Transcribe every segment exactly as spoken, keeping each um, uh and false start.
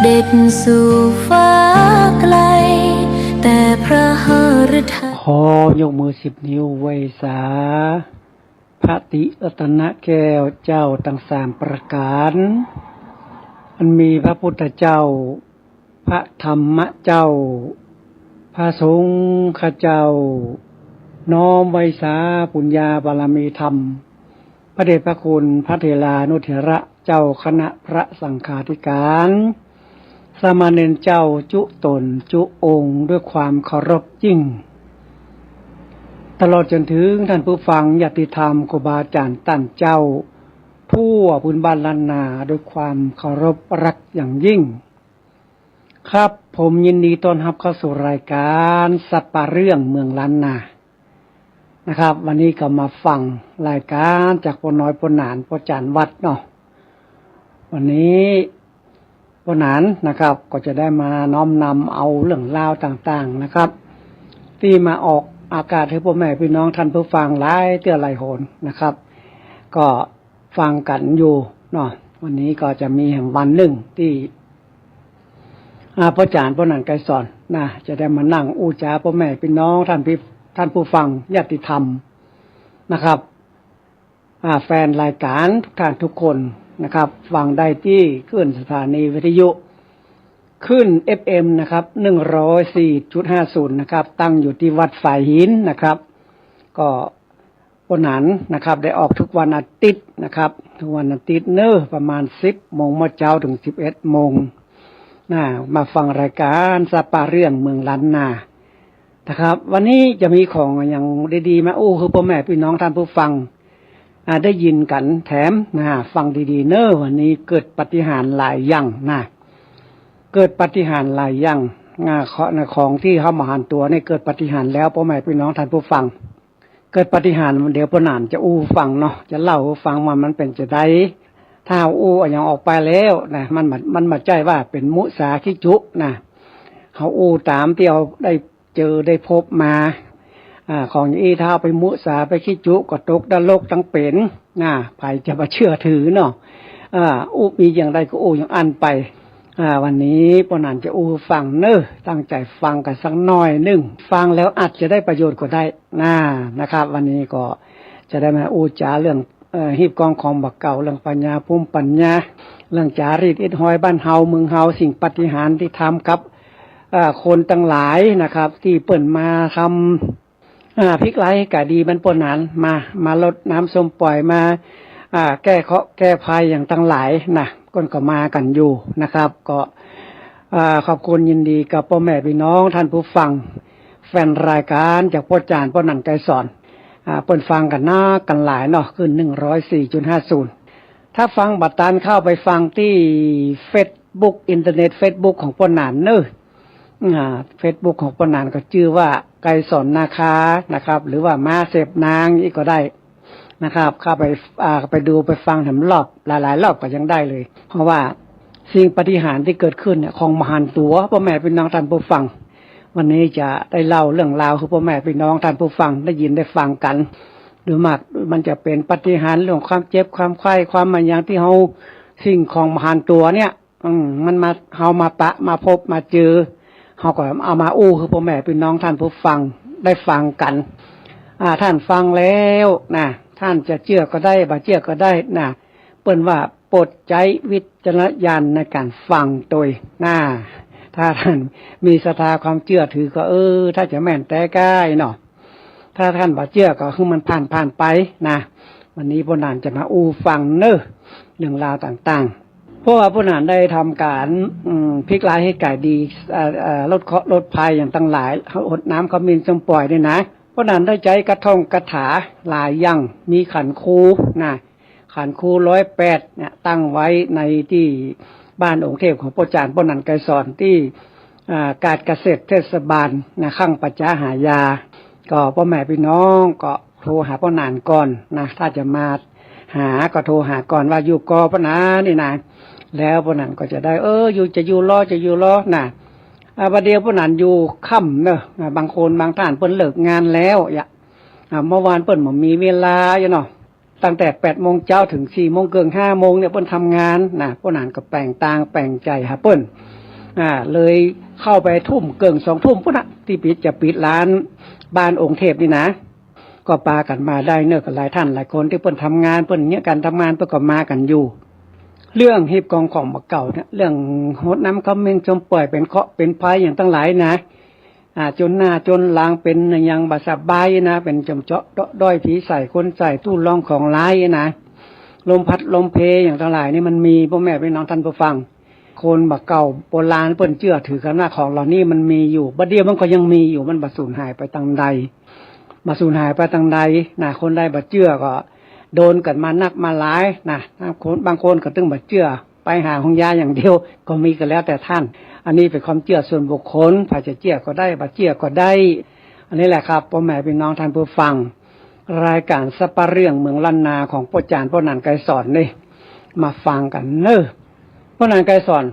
เด็ดสู่ฟ้าไกล แต่พระหฤทัย ขอยกมือสิบนิ้วไหว้สา พระติรัตนแก้วเจ้าตังสามประก๋าน อันมีพระพุทธเจ้า พระธรรมเจ้า พระสงฆ์เจ้า น้อมไหว้สาปุญญาบารมีธรรม พระเดชพระคุณพระเถรานุเถระเจ้าคณะพระสังฆาธิการ สามเณรเจ้าจุ๊ต๋นจุ๊องค์ด้วยความเคารพยิ่ง ตลอดจ๋นถึงท่านผู้ฟังญาติธรรมครูบาอาจ๋ารย์ต้านเจ้า ทั่วพื้นบ้านล้านนาด้วยความเคารพรักอย่างยิ่ง ครับ ผมยินดีต้อนฮับเข้าสู่รายก๋านสัปเรื่องเมืองล้านนา นะครับ วันนี้ก็มาฟังรายก๋านจากป้อน้อยป้อหนานป้อจ๋ารย์วัดเนาะ วันนี้ป้อหนานนะครับ ก็จะได้มาน้อมนำเอาเรื่องราวต่างๆ นะครับ ตี้มาออกอากาศหื้อป้อแม่ปี้น้องท่านผู้ฟังหลายเตื้อหลายหนนะครับ ก็ฟังกั๋นอยู่เนาะ วันนี้ก็จะมีแหมวันนึ่งตี้ อ่า ป้อจ๋ารย์ป้อหนานไกรสอนนะ จะได้มานั่งอู้จ๋าป้อแม่ปี้น้องท่านพี่ ท่านผู้ฟังญาติธรรมนะครับ อ่า แฟนรายก๋านทุกท่านทุกคนนะครับ ฟังได้ตี้คลื่นสถานีวิทยุคลื่น เอฟเอ็ม นะครับ หนึ่งร้อยสี่จุดห้าศูนย์ นะครับ ตั้งอยู่ตี้วัดฝายหินนะครับ ก็ ป้อหนานนะครับ ได้ออกทุกวันอาทิตย์นะครับ ทุกวันอาทิตย์เนาะ ประมาณสิบโมงเมื่อเจ๊าถึงสิบเอ็ดโมงนะ มาฟังรายก๋านสัปเรื่องเมืองล้านนานะครับ วันนี้จะมีของอย่างดีๆ มาอู้หื้อป้อแม่ปี้น้องท่านผู้ฟัง อ่า ได้ยินกั๋นแถมนะ ฟังดีๆ เนาะ วันนี้เกิดปาฏิหาริย์หลายอย่างนะ เกิดปาฏิหาริย์หลายอย่าง อ่า ขอ- ของตี้เฮาบ่หันตั๋วนี่เกิดปาฏิหาริย์แล้ว ป้อแม่ปี้น้องท่านผู้ฟัง เกิดปาฏิหาริย์ เดี๋ยวป้อหนานจะอู้ฟังเนาะ จะเล่าหื้อฟังว่ามันเป๋นจาใด ถ้าอู้อะหยังออกไปแล้วนะ มันบ่- มันบ่ใจ้ว่าเป๋นมุสาขี้จุ๊นะ เฮาอู้ต๋ามตี้เฮาได้เจอได้พบมา อ่า ของอย่างอี้ถ้าเอาไปมุสาไปขี้จุ๊ก็ตกนรกตังเป๋นนะ ใผจะมาเจื้อถือเนาะ อ่า อู้มีอย่างใดก็อู้อย่างอั้นไป อ่า วันนี้ป้อหนานจะอู้ฟังเนาะ ตั้งใจ๋ฟังกั๋นสักหน้อยนึ่ง ฟังแล้วอาจจะได้ประโยชน์ก็ได้นะ นะครับ วันนี้ก็จะได้มาอู้จ๋าเรื่อง เอ่อ ฮีบกองของบ่าเก่า เรื่องปัญญา ภูมิปัญญา เรื่องจารีตอิดฮอยบ้านเฮาเมืองเฮา สิ่งปาฏิหาริย์ตี้ทำกับ เอ่อ คนตังหลายนะครับ ตี้เปิ้นมาทำ อ่า พลิกร้ายให้ก๋ายดี มันป้อหนานมา มาลดน้ำส้มป่อย มา อ่า แก้เคราะห์แก้ภัยอย่างตังหลายนะ เปิ้นก็มากั๋นอยู่นะครับ ก็ อ่า ขอบคุณยินดีกับป้อแม่ปี้น้องท่านผู้ฟัง แฟนรายก๋านจากป้อจ๋ารย์ป้อหนานไกรสอน อ่า เปิ้นฟังกั๋นนักกั๋นหลายเนาะ คลื่น หนึ่งร้อยสี่จุดห้าศูนย์ ถ้าฟังบ่ตันเข้าไปฟังตี้เฟซบุ๊ก อินเทอร์เน็ตเฟซบุ๊กของป้อหนานเนาะ อ่า เฟซบุ๊กของป้อหนานก็จื้อว่าไกรสอนนาคานะครับ หรือว่าม้าเสพนางอี้ก็ได้ นะครับ เข้าไป อ่า ไปดูไปฟังแถมรอบ หลายๆ รอบก็ยังได้เลย เพราะว่าสิ่งปาฏิหาริย์ตี้เกิดขึ้นเนี่ย ของบ่หันตั๋ว ป้อแม่ปี้น้องท่านผู้ฟัง วันนี้จะได้เล่าเรื่องราวหื้อป้อแม่ปี้น้องท่านผู้ฟังได้ยินได้ฟังกั๋น โดยมากมันจะเป๋นปาฏิหาริย์เรื่องความเจ็บความไข้ความอะหยังตี้เฮา สิ่งของบ่หันตั๋วเนี่ย อืม มันมา เฮามาปะมาพบมาเจอ เฮาก็เอามาอู้หื้อป้อแม่ปี้น้องท่านผู้ฟังได้ฟังกั๋น อ่า ท่านฟังแล้วนะ ท่านจะเจื้อก็ได้ บ่เจื้อก็ได้นะ เปิ้นว่าโปรดใจ๊วิจารณญาณในก๋านฟังตวยนะ ถ้าท่านมีศรัทธาความเจื้อถือก็ เออ ถ้าจะแม่นแต๊ก้ายเนาะ ถ้าท่านบ่เจื้อก็หื้อมันผ่านๆ ไปนะ วันนี้ป้อหนานจะมาอู้ฟังเนาะ เรื่องราวต่างๆ เพราะว่าป้อหนานได้ทำก๋าน อืม พลิกร้ายให้ก๋ายดี เอ่อ เอ่อ ลดเคราะห์ลดภัยอย่างตังหลาย หดน้ำขมิ้นส้มป่อยนี่นะ ป้อหนานได้ใจ๊กาท่องกาถาหลายอย่าง มีขันครูนะ ขันครูร้อยแปดเนี่ย ตั้งไว้ในตี้บ้านองค์เทพของป้อจ๋ารย์ป้อหนานไกรสอนตี้ อ่า ก๋ารเกษตรเทศบาลนะ ข้างป่าจ๊าหายา ก็ป้อแม่ปี้น้องก็โทรหาป้อหนานก่อนนะ ถ้าจะมาหาก็โทรหาก่อนว่าอยู่ก่อป้อหนานนี่นะ แล้วป้อหนานก็จะได้ เออ อยู่ จะอยู่รอ จะอยู่รอนะ อ่า บ่าเดี่ยวป้อหนานอยู่ค่ำเนาะ อ่า บางคนบางท่านเปิ้นเลิกงานแล้ว อ่ะ อ่า เมื่อวานเปิ้นบ่มีเวลาอยู่เนาะ ตั้งแต่แปดโมงเจ๊าถึงสี่โมงเกิ่ง ห้าโมงเนี่ยเปิ้นทำงานนะ ป้อหนานก็แป๋งตางแป๋งใจ๋หาเปิ้น อ่า เลยเข้าไปทุ่มเกิ่งสองทุ่มปู๊นนะ ตี้ปิด จะปิดร้านบ้านองค์เทพนี่นะ ก็ปากั๋นมาได้เนาะ กั๋นหลายต้านหลายคน ตี้เปิ้นทำงาน เปิ้นเยียะก๋านทำงาน เปิ้นก็มากั๋นอยู่ เรื่องฮีบกองของบ่าเก่าเนี่ย เรื่องหดน้ำขมิ้นส้มป่วย เป๋นเคราะห์เป๋นภัยอย่างตังหลายนะ อ่า จ๋นหน้าจ๋นหลัง เป๋นอะหยังบ่สบายนะ เป๋นจ๋อมเจาะเดาะด้อย ผีใส่คนใส่ ตู้รองของร้ายนะ ลมพัดลมเพอย่างตังหลายนี่มันมี ป้อแม่ปี้น้องต้านผู้ฟัง คนบ่าเก่าโบราณเปิ้นเจื้อถือกั๋นว่าของเหล่านี้มันมีอยู่ บ่าเดี่ยวมันก็ยังมีอยู่ มันบ่สูญหายไปตางใด บ่สูญหายไปตางใดนะ คนใดบ่เจื้อก็โดนกั๋นมานักมาหลายนะ บางคน บางคนก็ตึงบ่เจื้อ ไปหาโฮงยาอย่างเดียวก็มี ก็แล้วแต่ต้าน อันนี้เป๋นความเจื้อส่วนบุคคล ใผจะเจื้อก็ได้ บ่เจื้อก็ได้ อันนี้แหละครับ ป้อแม่ปี้น้องต้านผู้ฟัง รายก๋านสัปเหร่อเรื่องเมืองล้านนาของป้อจ๋ารย์ป้อหนานไกรสอนนี่ มาฟังกั๋นเนาะ ป้อหนานไกรสอน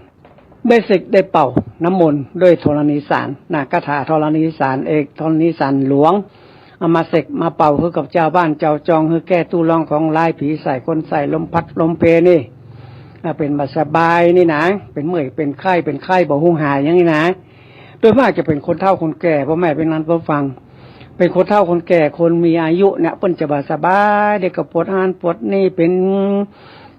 ได้เสกได้เป่าน้ำมนต์ด้วยธรณีสารนะ คาถาธรณีสารเอก ธรณีสารหลวง เอามาเสกมาเป่าหื้อกับจาวบ้านจาวจอง หื้อแก้ตู้รองของร้าย ผีใส่คนใส่ ลมพัดลมเพนี่ อ่า เป๋นบ่สบายนี่นะ เป๋นเมื่อยเป๋นไข้ เป๋นไข้บ่ฮู้หายอย่างนี้นะ โดยมากจะเป๋นคนเฒ่าคนแก่ ป้อแม่ปี้น้องผู้ฟัง เป๋นคนเฒ่าคนแก่ คนมีอายุเนี่ย เปิ้นจะบ่สบาย เดี๋ยวก็ปวดหั้นปวดนี่ เป๋น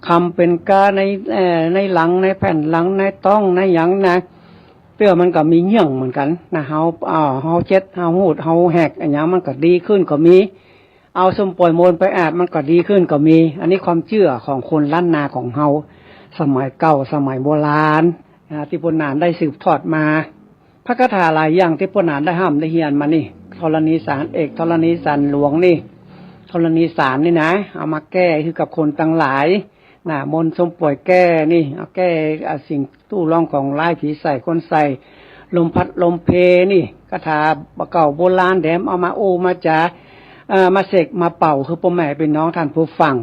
คำเป๋นกาใน เอ่อ ในหลัง ในแผ่นหลัง ในต๊อง ในหยังนะ เตื้อมันก็มีเยื่องเหมือนกั๋นนะ เฮา อ่า เฮาเจ็บ เฮาฮูด เฮาแหก อะหยังมันก็ดีขึ้นก็มี เอาส้มป่วยมนต์ไปอาบมันก็ดีขึ้นก็มี อันนี้ความเจื้อของคนล้านนาของเฮา สมัยเก่า สมัยโบราณ อ่า ตี้ป้อหนานได้สืบทอดมา พระคาถาหลายอย่างตี้ป้อหนานได้ฮ่ำได้เฮียนมานี่ ธรณีสารเอก ธรณีสารหลวงนี่ ธรณีสารนี่นะ เอามาแก้หื้อกับคนตังหลาย นะ มนต์ส้มป่วยแก้นี่ เอาแก้ อ่า สิ่งตู้รองของร้าย ผีใส่คนใส่ ลมพัดลมเพนี่ คาถาบ่าเก่าโบราณแดม เอามาอู้มาจ๋า เอ่อ มาเสกมาเป่าหื้อป้อแม่ปี้น้องต้านผู้ฟัง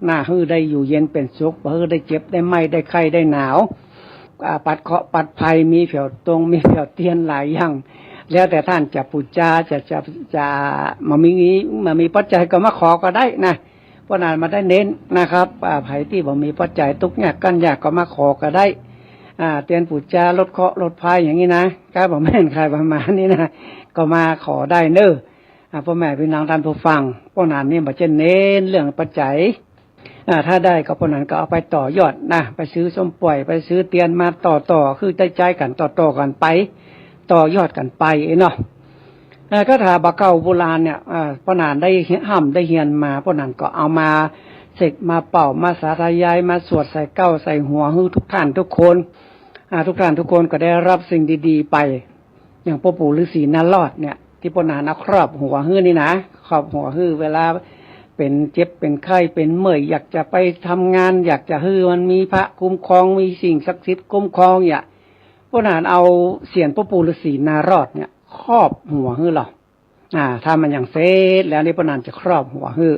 นะ หื้อได้อยู่เย็นเป๋นสุข บ่หื้อได้เจ็บได้ไม้ได้ไข้ได้หนาว อ่า ปัดเคราะห์ปัดภัย มีแผวตง มีแผวเตียนหลายอย่าง แล้วแต่ต้านจะปู๋จา จะ จะ จะ บ่มี บ่มีปัจจัยก็มาขอก็ได้นะ ป้อหนานมาได้เน้นนะครับ อ่า ใผตี้บ่มีปัจจัย ตุ๊กข์ยากกั้นยากก็มาขอก็ได้ อ่า เตียนปู๋จาลดเคราะห์ลดภัยอย่างนี้นะ ก้าบ่แม่นใครประมาณนี้นะ ก็มาขอได้เนาะ อ่า ป้อแม่ปี้น้องต้านผู้ฟัง ป้อหนานนี่บ่เจ้นเน้นเรื่องปัจจัย อ่า ถ้าได้ก็ป้อหนานก็เอาไปต่อยอดนะ ไปซื้อส้มป่วย ไปซื้อเตียนมาต่อๆ คือได้ใจ๊กั๋นต่อๆ กั๋นไป ต่อยอดกั๋นไปเนาะ เอ่อ คาถาบ่าเก่าโบราณเนี่ย เอ่อ ป้อหนานได้ฮ่ำได้เฮียนมา ป้อหนานก็เอามาเสกมาเป่า มาสาธยาย มาสวดใส่เก๊าใส่หัวหื้อทุกท่านทุกคน อ่า ทุกท่านทุกคนก็ได้รับสิ่งดีๆ ไป อย่างป้อปู่ฤๅษีนารอดเนี่ย ตี้ป้อหนานเอาครอบหัวหื้อนี่นะ ครอบหัวหื้อ เวลาเป๋นเจ็บเป๋นไข้เป๋นเมื่อย อยากจะไปทำงาน อยากจะหื้อมันมีพระคุ้มครอง มีสิ่งศักดิ์สิทธิ์คุ้มครองเนี่ย ป้อหนานเอาเศียรป้อปู่ฤๅษีนารอดเนี่ย ครอบหัวหื้อลอ อ่า ถ้ามันหยังเสร็จแล้วนี่ ป้อหนานจะครอบหัวหื้อ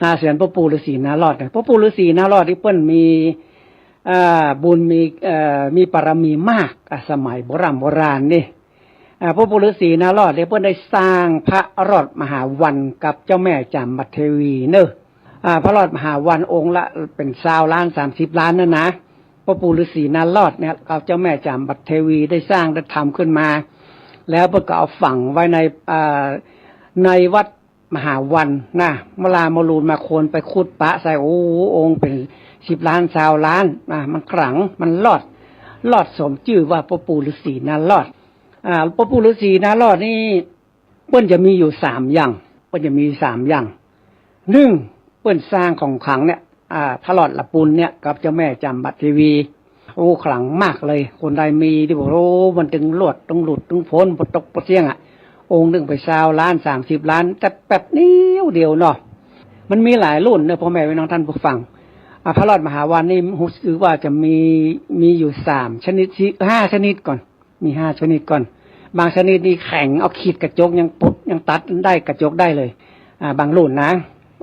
อ่า เศียรป้อปู่ฤๅษีนารอดเนี่ย ป้อปู่ฤๅษีนารอดนี่เปิ้นมี อ่า บุญมี เอ่อ มีบารมีมาก อ่า สมัยโบร่ำโบราณนี่ อ่า ป้อปู่ฤๅษีนารอดนี่เปิ้นได้สร้างพระรอดมหาวัณกับเจ้าแม่จามเทวีเนาะ อ่า พระรอดมหาวัณองค์ละเป๋นซาวล้าน สามสิบล้านนั่นนะ ป้อปู่ฤๅษีนารอดเนี่ยกับเจ้าแม่จามเทวีได้สร้างได้ทำขึ้นมา แล้วเปิ้นก็เอาฝังไว้ใน อ่า ในวัดมหาวัณนะ เมื่อลามาลูนมาคนไปขุดปะใส่ โอ้ องค์เป๋นสิบล้าน ซาวล้านนะ มันขลัง มันรอด รอดสมจื้อว่าป้อปู่ฤๅษีนารอด อ่า ป้อปู่ฤๅษีนารอดนี่ เปิ้นจะมีอยู่สามอย่าง เปิ้นจะมีสามอย่าง นึ่ง เปิ้นสร้างของขลังเนี่ย อ่า พระรอดละปุณเนี่ย กับเจ้าแม่จามเทวี โอ้ ขลังมากเลย คนใดมีตี้บอก โอ้ มันตึงรอด ตึงหลุด ตึงป๊น บ่ตกบ่เสี้ยงอะ องค์นึ่งไปซาวล้าน สามสิบล้าน แต่แป๊บเดียวเดียวเนาะ มันมีหลายรุ่นเนาะ ป้อแม่ปี้น้องต้านผู้ฟัง อ่า พระรอดมหาวัณนี่ฮู้สึกว่าจะมี มีอยู่สามชนิด สี่ ห้าชนิดก่อน มีห้าชนิดก่อน บางชนิดนี่แข็ง เอาขีดกระจกยังปุดยังตัดได้ กระจกได้เลย อ่า บางรุ่นนะ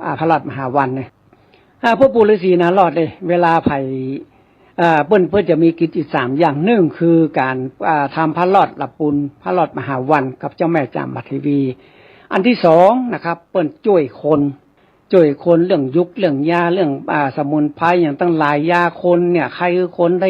อ่า พระรอดมหาวัณเนี่ย อ่า ป้อปู่ฤๅษีนารอดเนี่ย เวลาใผ อ่า เปิ้น เปิ้นจะมีกิจอีกสามอย่าง นึ่งคือก๋าน อ่า ทำพระรอดละปุณ พระรอดมหาวัณกับเจ้าแม่จามเทวี อันตี้สองนะครับ เปิ้นจ้วยคน จ้วยคนเรื่องยุกเรื่องยา เรื่อง อ่า สมุนไพรอย่างตังหลาย ยาคนเนี่ย ใค่หื้อคนได้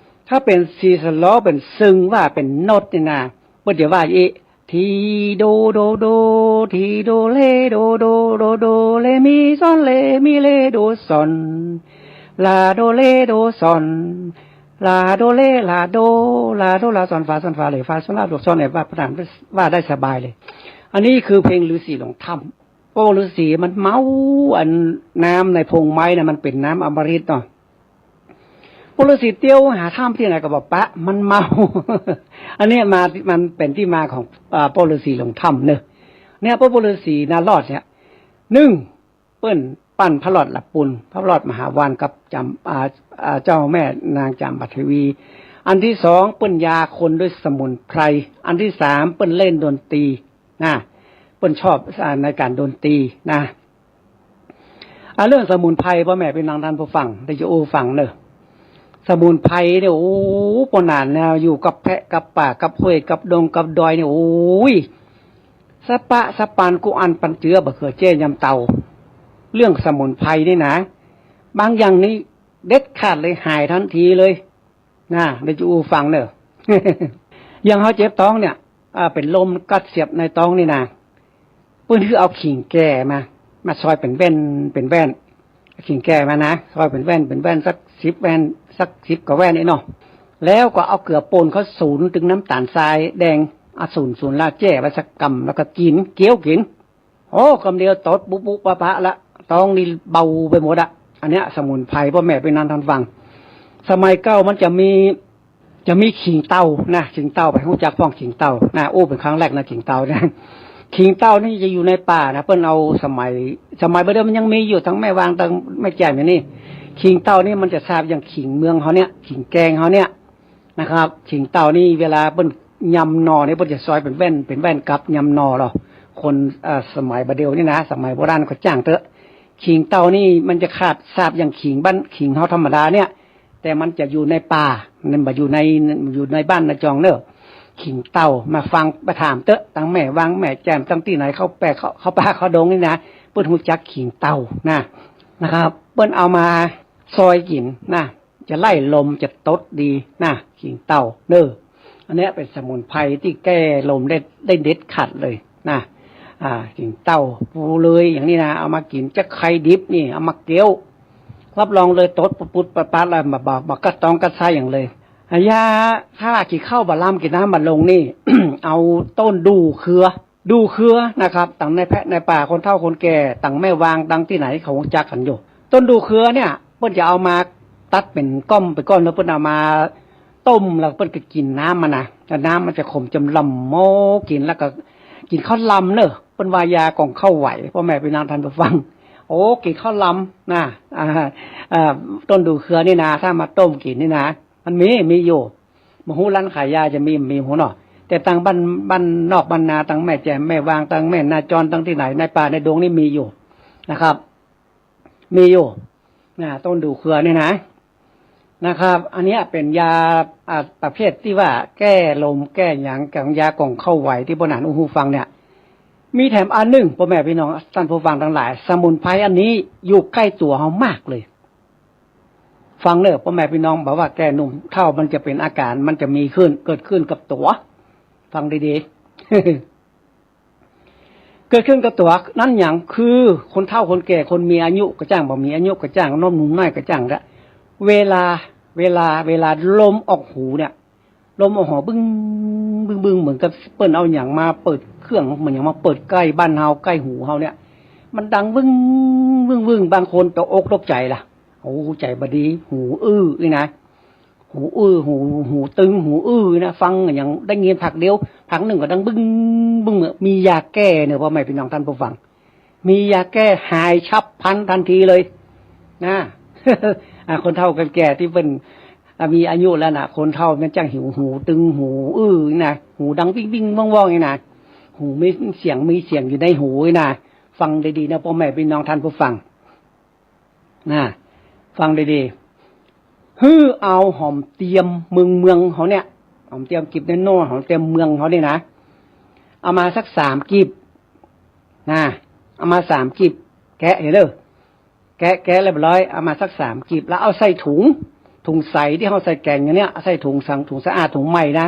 ถ้าเป๋นสี่สะเลาะ เป๋นซึ่งว่าเป๋นนดนี่นา เปิ้นจะว่าอี้ ทีโดโดโด ทีโดเลโดโด โดโดเลมีซอนเลมีเลโดซอน ลาโดเลโดซอน ลาโดเล ลาโด ลาโด ลาซอนฟา ซอนฟาเลฟา ซอนลาโดซอนเนี่ย ว่าประดานว่าได้สบายเลย อันนี้คือเพลงฤๅษีหลงถ้ำ โป้ฤๅษีมันเมาอันน้ำในพงไม้เนี่ย มันเป๋นน้ำอมฤตเนาะ โป้ฤๅษีเตียวหาถ้ำตี้ไหนก็บ่ปะ มันเมา อันเนี้ยมา มันเป๋นตี้มาของ อ่า โป้ฤๅษีหลงถ้ำเนาะ เนี่ย โป้ฤๅษีนารอดเนี่ย นึ่ง เปิ้นปั้นพระรอดหลับปูน พระรอดมหาบาลกับจ๋ำ อ่า อ่า เจ้าแม่นางจ๋ำปาเทวี อันตี้สอง เปิ้นยาคนด้วยสมุนไพร อันตี้สาม เปิ้นเล่นดนตรีนะ เปิ้นชอบ อ่า ในก๋านดนตรีนะ อ่า เรื่องสมุนไพร ป้อแม่ปี้น้องต้านผู้ฟัง ได้จะอู้ฟังเนาะ สมุนไพรเนี่ย โอ้ ป้อหนานเนี่ย อยู่กับแพะกับป่า กับห้วย กับดง กับดอยเนี่ย โอ้ย สะปะสะปานกู้อั้นปันเจือ บ่าเขือเจ้ย ยำเต่า เรื่องสมุนไพรนี่นะ บางอย่างนี่เด็ดขาดเลย หายทันทีเลยนะ ได้จะอู้ฟังเนาะ อย่างเฮาเจ็บต๊องเนี่ย อ่า เป๋นลมกัดเสียบในต๊องนี่นะ เปิ้นหื้อเอาขิงแก่มา มาซอยเป๋นแว่น เป๋นแว่น ขิงแก่มานะ ซอยเป๋นแว่น เป๋นแว่นสักสิบแว่น สักสิบกว่าแว่นนี่เนาะ แล้วก็เอาเกลือป่นเข้าสูนตึงน้ำต๋าลทรายแดง อ่ะ สูน สูนแล้วแจ้ไว้สักกำ แล้วก็กิ๋น เคี้ยวกิ๋น โอ้ กำเดียวตดปุ๊บปุ๊บปะปะละ ต๊องนี่เบาไปหมดอะ อันเนี้ยสมุนไพร ป้อแม่ปี้น้องต้านฟัง สมัยเก่ามันจะมี จะมีขิงเต้านะ ขิงเต้า ไปฮู้จักพ่องขิงเต้านะ อู้เป๋นครั้งแรกนะ ขิงเต้านะ ขิงเต้านี่จะอยู่ในป่านะ เปิ้นเอาสมัย สมัยบ่าเดี่ยวมันยังมีอยู่ ตังแม่วาง ตังแม่แจ่มอย่างนี้ ขิงเต้านี่มันจะซาบอย่างขิงเมืองเฮาเนี่ย ขิงแกงเฮาเนี่ยนะครับ ขิงเต้านี่เวลาเปิ้นยำหน่อเนี่ย เปิ้นจะซอยเป๋นแว่น เป๋นแว่นกับยำหน่อลอ คน เอ่อ สมัยบ่าเดี่ยวนี่นะ สมัยโบราณก็จ้างเต๊อะ ขิงเต้านี่มันจะขาดซาบอย่างขิงบ้าน ขิงเฮาธรรมดาเนี่ย แต่มันจะอยู่ในป่า มันบ่อยู่ใน อยู่ในบ้านในจองเนาะ ขิงเต้า มาฟัง มาถามเต๊อะ ตังแม่วาง แม่แจ่ม ตังตี้ไหน เข้าแปะ เข้า เข้าป่าเข้าดงนี่นะ เปิ้นฮู้จักขิงเต้านะ นะครับ เปิ้นเอามาซอยกิ๋นนะ จะไล่ลม จะตดดีนะ ขิงเต้าเนาะ อันเนี้ยเป๋นสมุนไพรตี้แก้ลมได้ ได้เด็ดขาดเลยนะ อ่า ขิงเต้า ปูเลยอย่างนี้นะ เอามากิ๋น จะไข่ดิบนี่ เอามาเคี้ยว รับรองเลย ตดปุ๊บปุ๊บปั๊บปั๊บแล้ว บ่า บ่า บ่ากัดต๊องกัดไส้อย่างเลย อ่ะ ยา ถ้ากิ๋นข้าวบ่าลำ กิ๋นน้ำบ่าลงนี่ เอาต้นดู่เครือ ดู่เครือนะครับ ตังในแพะในป่า คนเฒ่าคนแก่ ตังแม่วาง ตังตี้ไหน เขาฮู้จักกั๋นอยู่ ต้นดู่เครือเนี่ย เปิ้นจะเอามาตัดเป๋นก้อมเป๋นก้อน แล้วเปิ้นเอามาต้ม แล้วเปิ้นก็กิ๋นน้ำมันนะ แล้วน้ำมันจะขมจำล่ำ โม้ กิ๋นแล้วก็ กิ๋นข้าวลำเนาะ เปิ้นว่ายาก่องข้าวไหว ป้อแม่ปี้น้องต้านผู้ฟัง โอ้ กิ๋นข้าวลำนะ อ่า อ่า ต้นดู่เครือนี่นะ ถ้ามาต้มกิ๋นนี่นะ มันมี มีอยู่ บ่ฮู้ร้านขายยาจะมี มีฮู้เนาะ แต่ตังบ้าน บ้านนอกบ้านนา ตังแม่แจ่ม แม่วาง ตังแม่นาจร ตังตี้ไหน ในป่าในดงนี่มีอยู่นะครับ มีอยู่นะ ต้นดู่เครือนี่นะ นะครับ อันเนี้ยเป๋นยา อ่า ประเภทตี้ว่าแก้ลมแก้หยัง กับยาก่องข้าวไหว ตี้ป้อหนานอู้ฮู้ฟังเนี่ย มีแถมอันนึ่ง ป้อแม่ปี้น้องต้านผู้ฟังตังหลาย สมุนไพรอันนี้อยู่ใก้ตั๋วเฮามากเลย ฟังเนาะ ป้อแม่ปี้น้อง บ่าว่าแก่หนุ่มเฒ่า มันจะเป๋นอาก๋าน มันจะมีขึ้น เกิดขึ้นกับตั๋ว ฟังดีๆ เกิดขึ้นกับตั๋วนั้นหยัง คือคนเฒ่าคนแก่ คนมีอายุก็จ้าง บ่มีอายุก็จ้าง หนุ่มน้อยก็จ้างละ เวลา เวลา เวลาลมออกหูเนี่ย ลมออกหูบึ้ง บึ้ง บึ้ง เหมือนกับเปิ้นเอาหยังมาเปิดเครื่อง เหมือนหยังมาเปิดใก้บ้านเฮา ใก้หูเฮาเนี่ย มันดังบึ้ง บึ้ง บึ้ง บางคนตกอกตกใจ๋ละ โอ้ ใจ๋บ่ดี หูอื้อนี่นะ หูอื้อ หู หูตึง หูอื้อนะ ฟังหยังได้ยินผากเดียว ผากนึ่งก็ดังบึ้ง บึ้ง มียาแก้เนาะ ป้อแม่ปี้น้องต้านผู้ฟัง มียาแก้หายฉับพลันทันทีเลยนะ อ่า คนเฒ่าคนแก่ตี้เปิ้น อ่า มีอายุแล้วนะ คนเฒ่ามันจ้างหิว หูตึง หูอื้อนะ หูดังวิ่งวิ่งว่องว่องนี่นะ หูมีเสียง มีเสียงอยู่ในหูนี่นะ ฟังดีๆ นะ ป้อแม่ปี้น้องต้านผู้ฟัง นะ ฟังดีๆ หื้อเอาหอมเตียมเมืองเมืองเฮาเนี่ย หอมเตียมกีบน้อยๆ หอมเตียมเมืองเฮาเนี่ยนะ เอามาสักสามกีบนะ เอามาสามกีบ แกะเด้อ แกะ แกะเรียบร้อย เอามาสักสามกีบ แล้วเอาใส่ถุง ถุงใสตี้เฮาใส่แก๋งอย่างเนี้ย ใส่ถุงสัง ถุงสะอาด ถุงใหม่นะ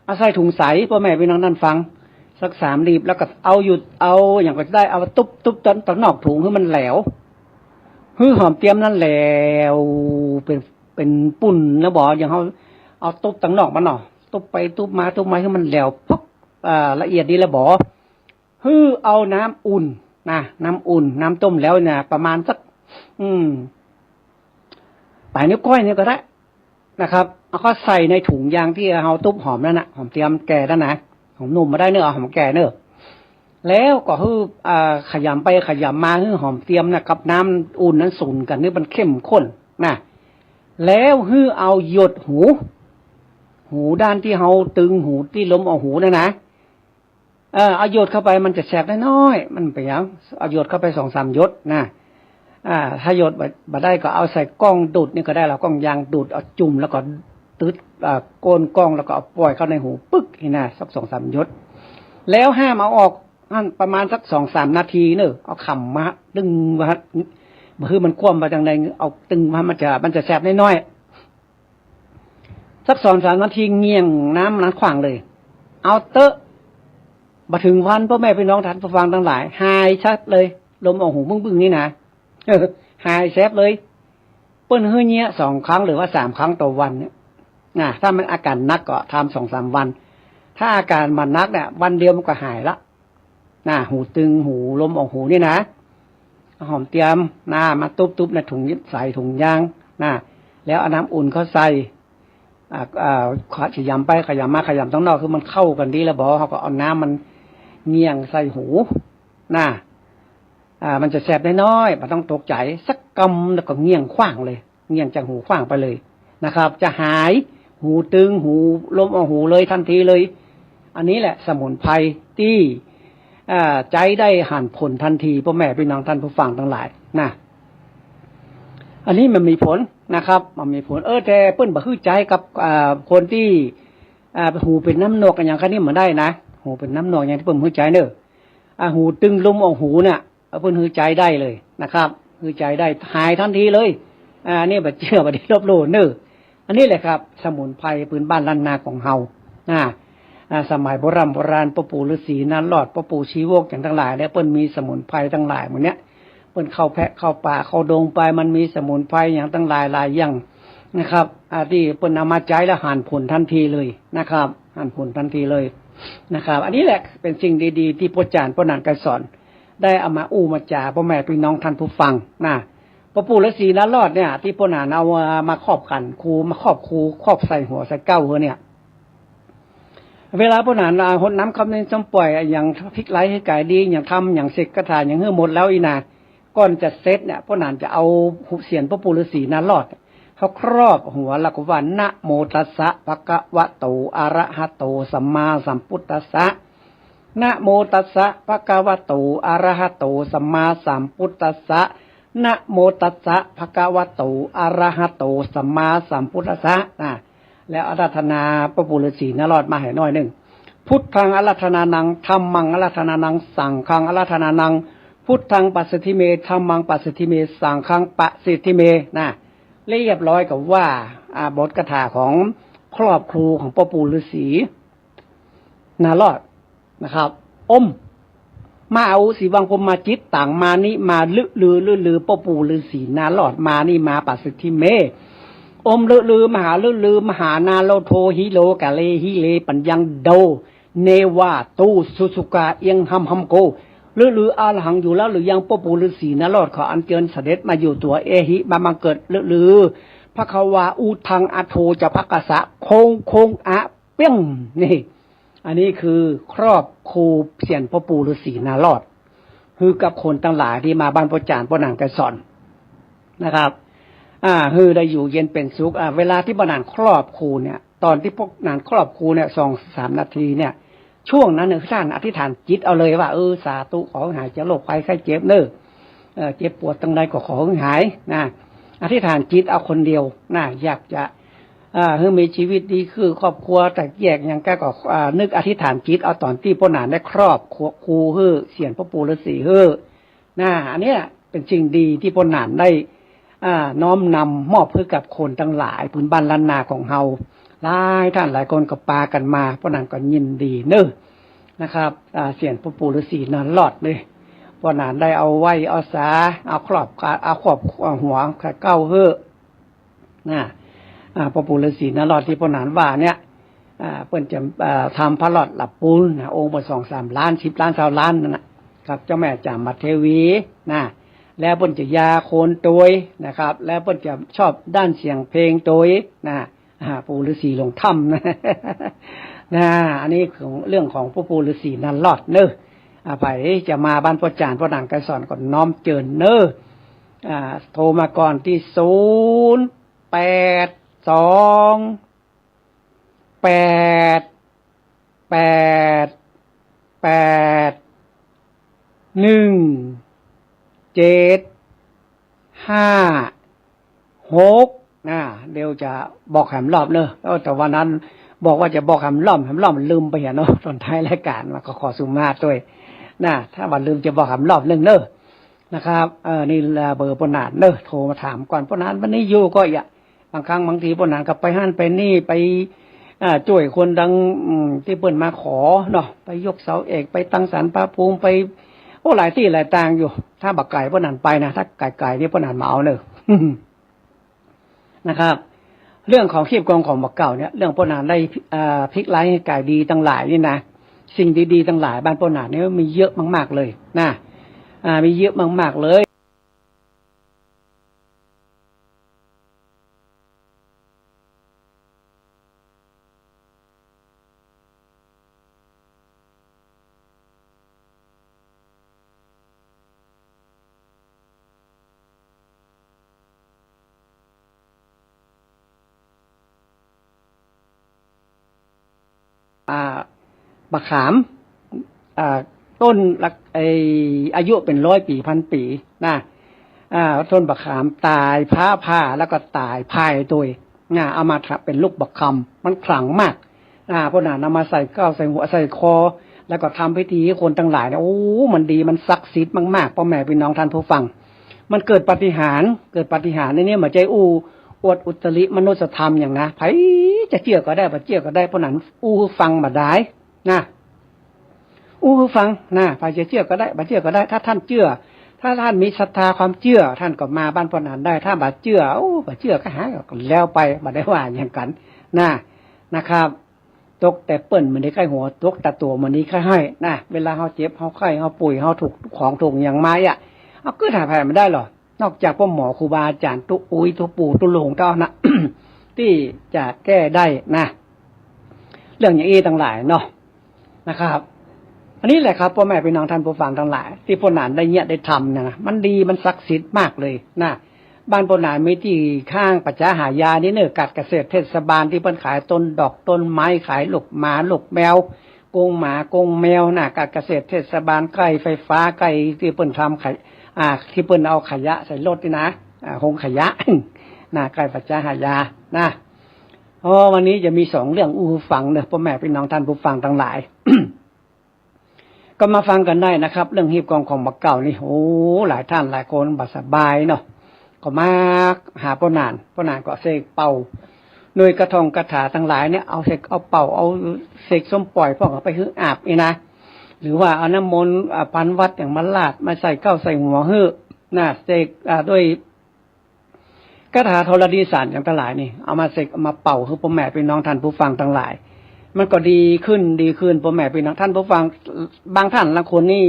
เอาใส่ถุงใส ป้อแม่ปี้น้องต้านฟัง สักสามหลีบ แล้วก็เอาอยู่ เอาหยังก็ได้ เอาตุ๊บตุ๊บตัง ตังนอกถุงหื้อมันแหลว หื้อหอมเตียมนั้นแหลว เป๋น เป๋นปุ้นนะบ่ อย่างเฮาเอาตุ๊บตังนอกมันเนาะ ตุ๊บไปตุ๊บมาตุ๊บมาหื้อมันแหลวปุ๊บ อ่า ละเอียดดีแล้วบ่ หื้อเอาน้ำอุ่นนะ น้ำอุ่น น้ำต้มแล้วเนี่ย ประมาณสัก อืม ป๋ายนิ้วก้อยนี่ก็ได้นะครับ เอาเข้าใส่ในถุงยางตี้เฮาตุ๊บหอมนั่นนะ หอมเตียมแก่นั่นนะ หอมหนุ่มบ่ได้เน่อ เอาหอมแก่เน่อ แล้วก็หื้อ อ่า ขยำไปขยำมา หื้อหอมเตียมนะกับน้ำอุ่นนั้นสูนกั๋น หื้อมันเข้มข้นนะ แล้วหื้อเอาหยดหู หูด้านตี้เฮาตึงหูตี้ลมออกหูนั่นนะ เออ เอาหยดเข้าไป มันจะแสบน้อยๆ มันเป๋นหยัง เอาหยดเข้าไปสองสามหยดนะ อ่า ถ้าหยดบ่ บ่ได้ก็เอาใส่ก้องดูดนี่ก็ได้ เอาก้องยางดูด เอาจุ่มแล้วก็ตึ๊ด อ่า ก้นก้องแล้วก็เอาป่อยเข้าในหูปึ๊กนี่นะ สักสองสามหยด แล้วห้ามเอาออก หั้นประมาณสักสองสามนาทีเน่อ เอาขำมาตึงว่า บ่หื้อมันคว่ำไปตางใด เอาตึงว่ามันจะ มันจะแสบน้อยๆ สักสองสามนาทีเหงี่ยงน้ำนั้นขว้างเลย เอาเต๊อะ บ่เถิงวัน ป้อแม่ปี้น้องต้านผู้ฟังตังหลาย หายชัดเลย ลมออกหูบึ้งๆ นี่นะ หายแสบเลย เปิ้นหื้อเยียะสองครั้งหรือว่าสามครั้งต่อวันเนี่ยนะ ถ้ามันอาก๋านหนักก็ทำสองสามวัน ถ้าอาก๋านบ่หนักเนี่ย วันเดียวมันก็หายละ นะ หูตึง หูลมออกหูนี่นะ เอาหอมเตียมนะ มาตุ๊บๆ ในถุงใส ถุงยางนะ แล้วเอาน้ำอุ่นเข้าใส่ อ่า อ่า ขยำไปขยำมา ขยำตังนอกหื้อมันเข้ากั๋นดีแล้วบ่ เฮาก็เอาน้ำมันเหงี่ยงใส่หูนะ อ่า มันจะแสบน้อยๆ บ่ต้องตกใจ๋ สักกำแล้วก็เหงี่ยงขว้างเลย เหงี่ยงจากหูขว้างไปเลยนะครับ จะหายหูตึง หูลมออกหูเลยทันทีเลย อันนี้แหละสมุนไพรตี้ อ่า ใจ๊ได้หันผลทันที ป้อแม่ปี้น้องต้านผู้ฟังตังหลายนะ อันนี้มันมีผลนะครับ มันมีผล เออ แต่เปิ้นบ่หื้อใจ๊กับ อ่า คนตี้ อ่า หูเป๋นน้ำหนวกอะหยังคันนี้บ่ได้นะ หูเป๋นน้ำหนวกอะหยังตี้เปิ้นบ่หื้อใจ๊เน่อ อ่า หูตึงลมออกหูเนี่ย เปิ้นหื้อใจ๊ได้เลยนะครับ หื้อใจ๊ได้ หายทันทีเลย อ่า นี่บ่เจื้อบ่ดีลบหลู่เน่อ อันนี้แหละครับ สมุนไพรพื้นบ้านล้านนาของเฮา อ่า อ่า สมัยโบร่ำโบราณ ป้อปู่ฤๅษีนารอด ป้อปู่ชีวกหยังตังหลายเนี่ย เปิ้นมีสมุนไพรตังหลายหมู่เนี้ย เปิ้นเข้าแพะเข้าป่าเข้าดงไป มันมีสมุนไพรหยังตังหลายหลายอย่างนะครับ อ่า ตี้เปิ้นเอามาใจ๊แล้วหันผลทันทีเลยนะครับ หันผลทันทีเลยนะครับ อันนี้แหละเป๋นสิ่งดีๆ ตี้ป้อจ๋ารย์ป้อหนานไกรสอน ได้เอามาอู้มาจ๋าป้อแม่ปี้น้องต้านผู้ฟังนะ ป้อปู่ฤๅษีนารอดเนี่ย ตี้ป้อหนานเอามาครอบขันครู มาครอบครู ครอบใส่หัวใส่เก๊าเฮาเนี่ย เวลาป้อหนาน อ่า ฮดน้ำค่ำเย็นส้มป่อย อะหยังพิกไลหื้อกายดี อะหยังทำ อะหยังเสกคาถา อะหยังหื้อหมดแล้วอี้นา ก่อนจะเสร็จเนี่ย ป้อหนานจะเอาเสียรป้อปู่ฤๅษีนารอด เขาครอบหัวแล้วก็ว่า นะโมตัสสะ ภะคะวะโต อะระหะโต สัมมาสัมพุทธัสสะ นะโมตัสสะ ภะคะวะโต อะระหะโต สัมมาสัมพุทธัสสะ นะโมตัสสะ ภะคะวะโต อะระหะโต สัมมาสัมพุทธัสสะ นะ แล้วอาราธนาป้อปู่ฤๅษีนารอดมาหื้อหน้อยนึ่ง พุทธังอาราธนานัง ธัมมังอาราธนานัง สังฆังอาราธนานัง พุทธังปัสสิทธิเม ธัมมังปัสสิทธิเม สังฆังปัสสิทธิเม นะ เรียบร้อยกับว่า อ่า บทคาถาของครอบครูของป้อปู่ฤๅษีนารอดนะครับ อม มาอาอุสีวังพรหมมาจิตตัง มานิมา ลึลือ ลึลือ ป้อปู่ฤๅษีนารอด มานิมา ปัสสิทธิเม อม ลึลือ มหา ลึลือ มหานาโลโท หิโล กะเล หิเล ปัญญัง โด เนวา ตู สุสุกา เอียง หัม หัม โก ลึลือ อรหัง อยู่แล้วหรือยัง ป้อปู่ฤๅษีนารอด ขออัญเจิญเสด็จมาอยู่ตั๋ว เอหิ มาบังเกิด ลึลือ ภะคะวา อุทัง อโท จะ ภะคะสะ โคง โคง อะ เปี้ยง นี่ อันนี้คือครอบครูเสียรป้อปู่ฤๅษีนารอด หื้อกับคนตังหลายตี้มาบ้านป้อจ๋ารย์ป้อหนานไกรสอนนะครับ อ่า หื้อได้อยู่เย็นเป๋นสุข อ่า เวลาตี้ป้อหนานครอบครูเนี่ย ต๋อนตี้ป้อหนานครอบครูเนี่ย สองสามนาทีเนี่ย ช่วงนั้นเนี่ย ต้านอธิษฐานจิตเอาเลยว่า เออ สาธุ ขอหื้อหายจากโรคภัยไข้เจ็บเน่อ เอ่อ เจ็บปวดตางใดก็ขอหื้อหายนะ อธิษฐานจิตเอาคนเดียวนะ อยากจะ อ่า หื้อมีชีวิตดีขึ้น ครอบครัวแตกแยกหยังก็ ก็ อ่า นึกอธิษฐานจิตเอาต๋อนตี้ป้อหนานได้ครอบครูหื้อ เสียรป้อปู่ฤๅษีหื้อ นะ อันเนี้ยเป๋นสิ่งดีตี้ป้อหนานได้ อ่า น้อมนำมอบหื้อกับคนตังหลาย พื้นบ้านล้านนาของเฮา หลายต้านหลายคนก็ปากั๋นมา ป้อหนานก็ยินดีเน่อ นะครับ อ่า เสี้ยนพ่อปู่ฤๅษีนารอดเนี่ย ป้อหนานได้เอาไหว้เอาสา เอาครอบ เอาครอบ เอาหัวเก้าเฮ้อ นะ อ่า พ่อปู่ฤๅษีนารอดตี้ป้อหนานว่าเนี่ย อ่า เปิ้นจะ อ่า ทำพระรอดหลับปูนนะ องค์เปิ้นสองสามล้าน สิบล้าน ซาวล้านนั่นน่ะ กับเจ้าแม่จามัตเทวีนะ แล้วเปิ้นจะยาโคนตวยนะครับ แล้วเปิ้นจะชอบด้านเสียงเพลงตวยนะ อ่า ปู่ฤๅษีหลงถ้ำนะ นะ อันนี้ของ เรื่องของพ่อปู่ฤๅษีนารอดเนอะ อ่า ใผจะมาบ้านป้อจ๋ารย์ป้อหนานไกรสอนก็น้อมเจิญเนอะ อ่า โทรมาก่อนตี้ ศูนย์ แปด สอง แปด แปด แปด หนึ่ง เจ็ด ห้า หก นะ เดี๋ยวจะบอกแหมรอบเนอะ เออ แต่วันนั้นบอกว่าจะบอกแหมรอบ แหมรอบมันลืมไปเหียเนาะ ตอนท้ายรายการมาก็ขอสุมาตวยนะ ถ้าวันลืมจะบอกแหมรอบนึ่งเนอะ นะครับ เออ นี่ละเบอร์ป้อหนานเนอะ โทรมาถามก่อน ป้อหนานวันนี้อยู่ก่อ บางครั้งบางทีป้อหนานก็ไปหั้นไปนี่ ไป อ่า จ้วยคนดัง อืม ตี้เปิ้นมาขอเนาะ ไปยกเสาเอก ไปตั้งศาลพระภูมิ ไป โอ้ หลายตี้หลายตางอยู่ ถ้าบ่ไก๋ป้อหนานไปนะ ถ้าไก๋ๆ นี่ป้อหนานบ่เอาเนอะ นะครับ เรื่องของฮีบกองของบ่าเก่าเนี่ย เรื่องป้อหนานได้ อ่า พลิกร้ายให้ก๋ายดีตังหลายนี่นะ สิ่งดีๆ ตังหลายบ้านป้อหนานเนี่ยมีเยอะมากๆ เลยนะ อ่า มีเยอะมากๆ เลย อ่า บ่าขาม อ่า ต้นละ ไอ้ อายุเป๋นร้อยปี๋พันปี๋นะ อ่า ต้นบ่าขามต๋ายฟ้าผ่า แล้วก็ต๋ายพายตวยนะ เอามาทำเป๋นลูกประคำ มันขลังมาก อ่า ป้อหนานเอามาใส่เก๊าใส่หัวใส่คอ แล้วก็ทำพิธีหื้อคนตังหลายเนี่ย โอ้ มันดี มันศักดิ์สิทธิ์มากๆ ป้อแม่ปี้น้องต้านผู้ฟัง มันเกิดปาฏิหาริย์ เกิดปาฏิหาริย์ในนี้ บ่ใจ้อู้อวดอุตริมนุสธรรมหยังนะ ใผจะเจื้อก็ได้ บ่เจื้อก็ได้ ป้อหนานอู้หื้อฟังบ่ดายนะ อู้หื้อฟังนะ ใผจะเจื้อก็ได้ บ่เจื้อก็ได้ ถ้าต้านเจื้อ ถ้าต้านมีศรัทธาความเจื้อ ต้านก็มาบ้านป้อหนานได้ ถ้าบ่เจื้อ โอ้ บ่เจื้อก็หาก็แล้วไป บ่ได้ว่าหยังกั๋นนะ นะครับ ตกแต่เปิ้นบ่ดีใค่หัว ตกแต่ตั๋วบ่ดีใค่ไห้นะ เวลาเฮาเจ็บ เฮาไข้ เฮาป่วย เฮาถูกของถูกหยังมาอะ เอากึ๊ดหาใผบ่ได้หรอ นอกจากป้อหมอครูบาอาจ๋ารย์ ตุ๊อุ๊ย ตุ๊ปู่ ตุ๊ลุงเต้านะ ตี้จะแก้ได้นะ เรื่องอย่างอี้ตังหลายเนาะ นะครับ อันนี้แหละครับ ป้อแม่ปี้น้องต้านผู้ฟังตังหลาย ตี้ป้อหนานได้เยียะได้ทำนะ มันดี มันศักดิ์สิทธิ์มากเลยนะ บ้านป้อหนานมีตี้ข้างป่าจ๊าหายานี่เน่อ กัดเกษตรเทศบาล ตี้เปิ้นขายต้นดอกต้นไม้ ขายลูกหมาลูกแมว กรงหมากรงแมวนะ กัดเกษตรเทศบาล ใก้ไฟฟ้า ใก้ตี้เปิ้นทำขย- อ่า ตี้เปิ้นเอาขยะใส่รถนี่นะ อ่า โฮงขยะ นะ ใก้ป่าจ๊าหายานะ อ๋อ วันนี้จะมีสองเรื่องอู้หื้อฟังเน่อ ป้อแม่ปี้น้องต้านผู้ฟังตังหลาย ก็มาฟังกั๋นได้นะครับ เรื่องฮีบกองของบ่าเก่านี่ โอ้ หลายต้านหลายคนบ่สบายเนาะ ก็มาหาป้อหนาน ป้อหนานก็เสกเป่า โดยกระท่องคาถาตังหลายเนี่ย เอาเสก เอาเป่า เอาเสกส้มป่อยพ่องเอาไปหื้ออาบนี่นะ หรือว่าเอาน้ำมนต์ อ่า พันวัตรหยังมาราด มาใส่เก๊าใส่หัวหื้อนะ เสก อ่า ด้วย คาถาธรณีสารหยังตังหลายนี่ เอามาเสก เอามาเป่าหื้อป้อแม่ปี้น้องต้านผู้ฟังตังหลาย มันก็ดีขึ้น ดีขึ้น ป้อแม่ปี้น้องต้านผู้ฟัง บางต้านบางคนนี่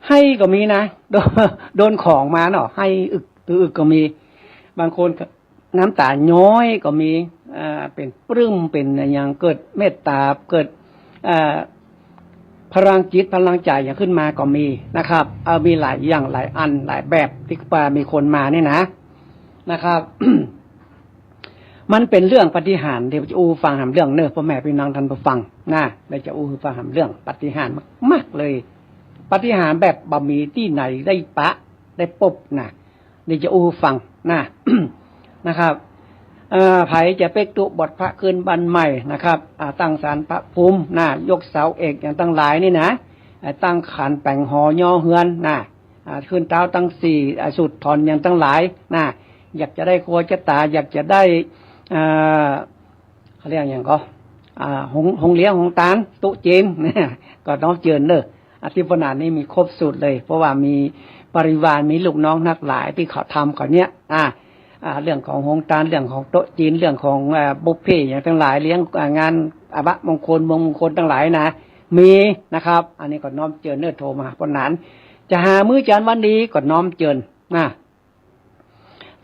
ไห้ก็มีนะ โดน โดนของมาเนาะ ไห้อึก อืออึกก็มี บางคนก็น้ำต๋าย้อยก็มี อ่า เป๋นปลื้ม เป๋นอะหยัง เกิดเมตต๋า เกิด อ่า พลังจิตพลังใจ๋หยังขึ้นมาก็มีนะครับ เออ มีหลายอย่างหลายอันหลายแบบตี้ว่ามีคนมานี่นะ นะครับ มันเป๋นเรื่องปาฏิหาริย์ เดี๋ยวจะอู้หื้อฟังแหมเรื่องเน่อ ป้อแม่ปี้น้องต้านผู้ฟังนะ เดี๋ยวจะอู้หื้อฟังแหมเรื่องปาฏิหาริย์มากๆ เลย ปาฏิหาริย์แบบบ่มีตี้ไหนได้ปะ ได้ปบนะ เดี๋ยวจะอู้หื้อฟังนะ นะครับ เอ่อ ใผจะเป๊กตุ๊บวชพระขึ้นบ้านใหม่นะครับ อ่า ตั้งศาลพระภูมินะ ยกเสาเอกหยังตังหลายนี่นะ อ่า ตั้งขันแป๋งหอย้อเฮือนนะ อ่า ขึ้นเต๊าตังสี่ อ่า สูดถอนหยังตังหลายนะ อยากจะได้ครัวจะต๋า อยากจะได้ อ่า เขาเรียกหยังก็ อ่า หง หงเหลียง หงตาน ตุ๊จีน ก็น้อมเจิญเน่อ อาทิตย์ปนานนี้มีครบสูตรเลย เพราะว่ามีบริวาร มีลูกน้องทั้งหลายตี้เขาทำเขาเนี้ย อ่า อ่า เรื่องของหงตาน เรื่องของโต๊ะจีน เรื่องของ อ่า บุฟเฟ่ต์อย่างตังหลาย เลี้ยง อ่า งานอัปมงคล มงคลตังหลายนะ มีนะครับ อันนี้ก็น้อมเจิญเน่อ โทรมาหาปนาน จะหามื้อจานวันดีก็น้อมเจิญนะ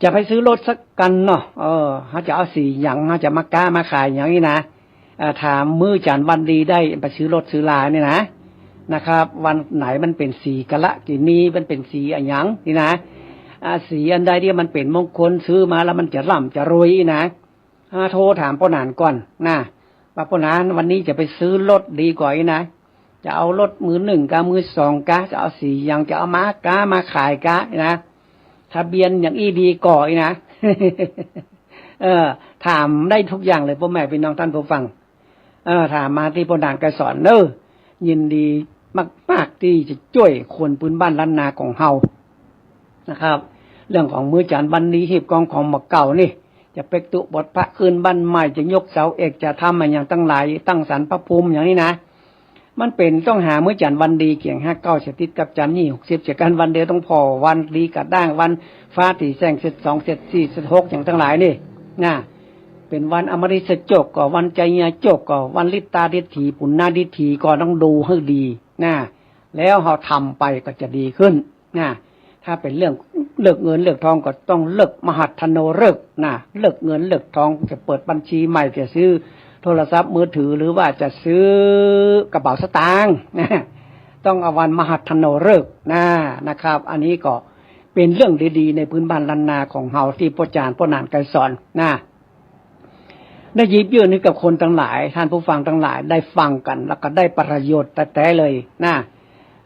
จะไปซื้อรถสักคันเนาะ เออ เฮาจะเอาสีหยัง เฮาจะมาก๊ามาขายหยังนี่นะ เอ่อ ถามมื้อจานวันดีได้ ไปซื้อรถซื้อลานี่นะ นะครับ วันไหนมันเป๋นสีกาลกิณี มันเป๋นสีอะหยังนี่นะ อ่า สีอันใดตี้มันเป๋นมงคล ซื้อมาแล้วมันจะร่ำจะรวยนี่นะ อ่า โทรถามป้อหนานก่อนนะ ว่าป้อหนาน วันนี้จะไปซื้อรถดีก่อนี่นะ จะเอารถมือหนึ่งกา มือสองกา จะเอาสีหยัง จะเอามาก๊ามาขายกานะ ทะเบียนอย่างอี้ดีก่อนี่นะ เออ ถามได้ทุกอย่างเลย ป้อแม่ปี้น้องต้านผู้ฟัง เออ ถามมาตี้ป้อหนานไกรสอนเน่อ ยินดีมากๆ ตี้จะจ้วยคนปื้นบ้านล้านนาของเฮานะครับ เรื่องของมื้อจานวันดี ฮีบกองของบ่าเก่านี่ จะเป๊กตุ๊บทพระขึ้นบ้านใหม่ จะยกเสาเอก จะทำอะหยังตังหลาย ตั้งศาลพระภูมิอย่างนี้นะ มันเป๋นต้องหามื้อจานวันดี เกี่ยงห้าเก้า จะติดกับจานยี่หกสิบ เจียกันวันเดียว ต้องผ่อวันดีกระด้าง วันฟ้าตี้แจ้ง เสร็จสอง เสร็จสี่ เสร็จหก อย่างตังหลายนี่นะ เป๋นวันอมฤตโจกก่อ วันไชยโจกก่อ วันฤทธาดิษฐี ปุณณาดิษฐีก่อ ต้องดูหื้อดีนะ แล้วเฮาทำไปก็จะดีขึ้นนะ ถ้าเป๋นเรื่องเลิกเงินเลิกทองก็ต้องเลิกมหัทธโนฤกษ์นะ เลิกเงินเลิกทอง จะเปิดบัญชีใหม่ จะซื้อโทรศัพท์มือถือ หรือว่าจะซื้อกระเป๋าสตางค์นะ ต้องเอาวันมหัทธโนฤกษ์นะ นะครับ อันนี้ก็เป๋นเรื่องดีๆ ในปื้นบ้านล้านนาของเฮา ตี้ป้อจานป้อหนานไกรสอนนะ ได้หยิบยื่นหื้อกับคนตังหลาย ต้านผู้ฟังตังหลายได้ฟังกั๋น แล้วก็ได้ประโยชน์แต๊ๆ เลยนะ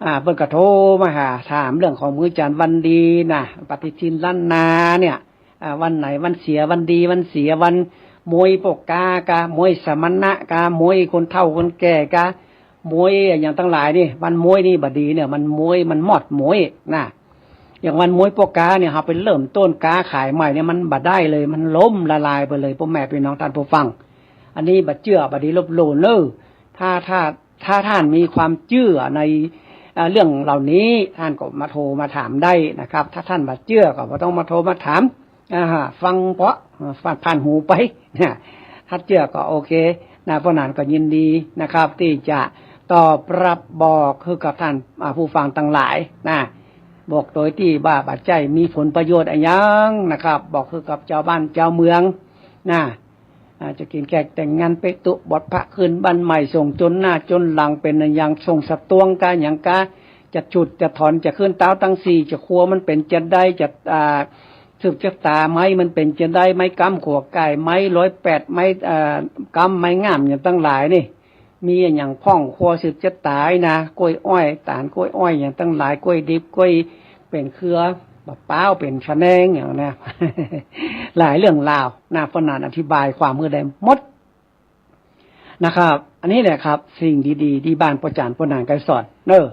อ่า เปิ้นก็โทรมาหาถามเรื่องของมื้อจานวันดีนะ ปฏิทินล้านนาเนี่ย อ่า วันไหนวันเสียวันดี วันเสียวันมวยปกกากา มวยสมณะกา มวยคนเฒ่าคนแก่กา มวยอะหยังตังหลายนี่ วันมวยนี่บ่ดีเนี่ย มันมวย มันมอดมวยนะ อย่างวันมวยปกกาเนี่ย เฮาไปเริ่มต้นก๊าขายใหม่เนี่ย มันบ่ได้เลย มันล้มละลายไปเลย ป้อแม่ปี้น้องต้านผู้ฟัง อันนี้บ่เจื้อ บ่ดีลบหลู่เน่อ ถ้า ถ้า ถ้าต้านมีความเจื้อใน เอ่อ เรื่องเหล่านี้ ต้านก็มาโทรมาถามได้นะครับ ถ้าต้านบ่เจื้อก็บ่ต้องมาโทรมาถาม อ่า ฟังเปาะ ผ่านๆ หูไปนะ ถ้าเจื้อก็โอเคนะ ป้อหนานก็ยินดีนะครับ ตี้จะตอบรับบอกหื้อกับต้าน อ่า ผู้ฟังตังหลายนะ บอกโดยตี้ว่าบ่ใจ้มีผลประโยชน์อะหยังนะครับ บอกหื้อกับจาวบ้านจาวเมืองนะ อ่า จะเกี่ยงแขกแต่งงาน เป๊กตุ๊บทพระขึ้นบ้านใหม่ ส่งจนหน้าจนหลัง เป๋นอะหยัง ส่งสตวงกาหยังกา จะฉูดจะถอน จะขึ้นเต๊าตังสี่ จะครัวมันเป๋นจะใด จะ อ่า สืบจะต๋า ไม้มันเป๋นจะใด ไม้ก๊ำขั่วไก่ ไม้ร้อยแปด ไม้ เอ่อ ก๊ำไม้ง่ามอย่างตังหลายนี่ มีอะหยังพ่องครัวสืบจะต๋านะ กล้วยอ้อย ต๋าลกล้วยอ้อยอย่างตังหลาย กล้วยดิบ กล้วยเป๋นเครือ มะพร้าวเป๋นผะแนงอย่างนะ หลายเรื่องราวนะ ป้อหนานอธิบายความหื้อได้หมดนะครับ อันนี้แหละครับ สิ่งดีๆ ตี้บ้านป้อจานป้อหนานไกรสอนเน่อ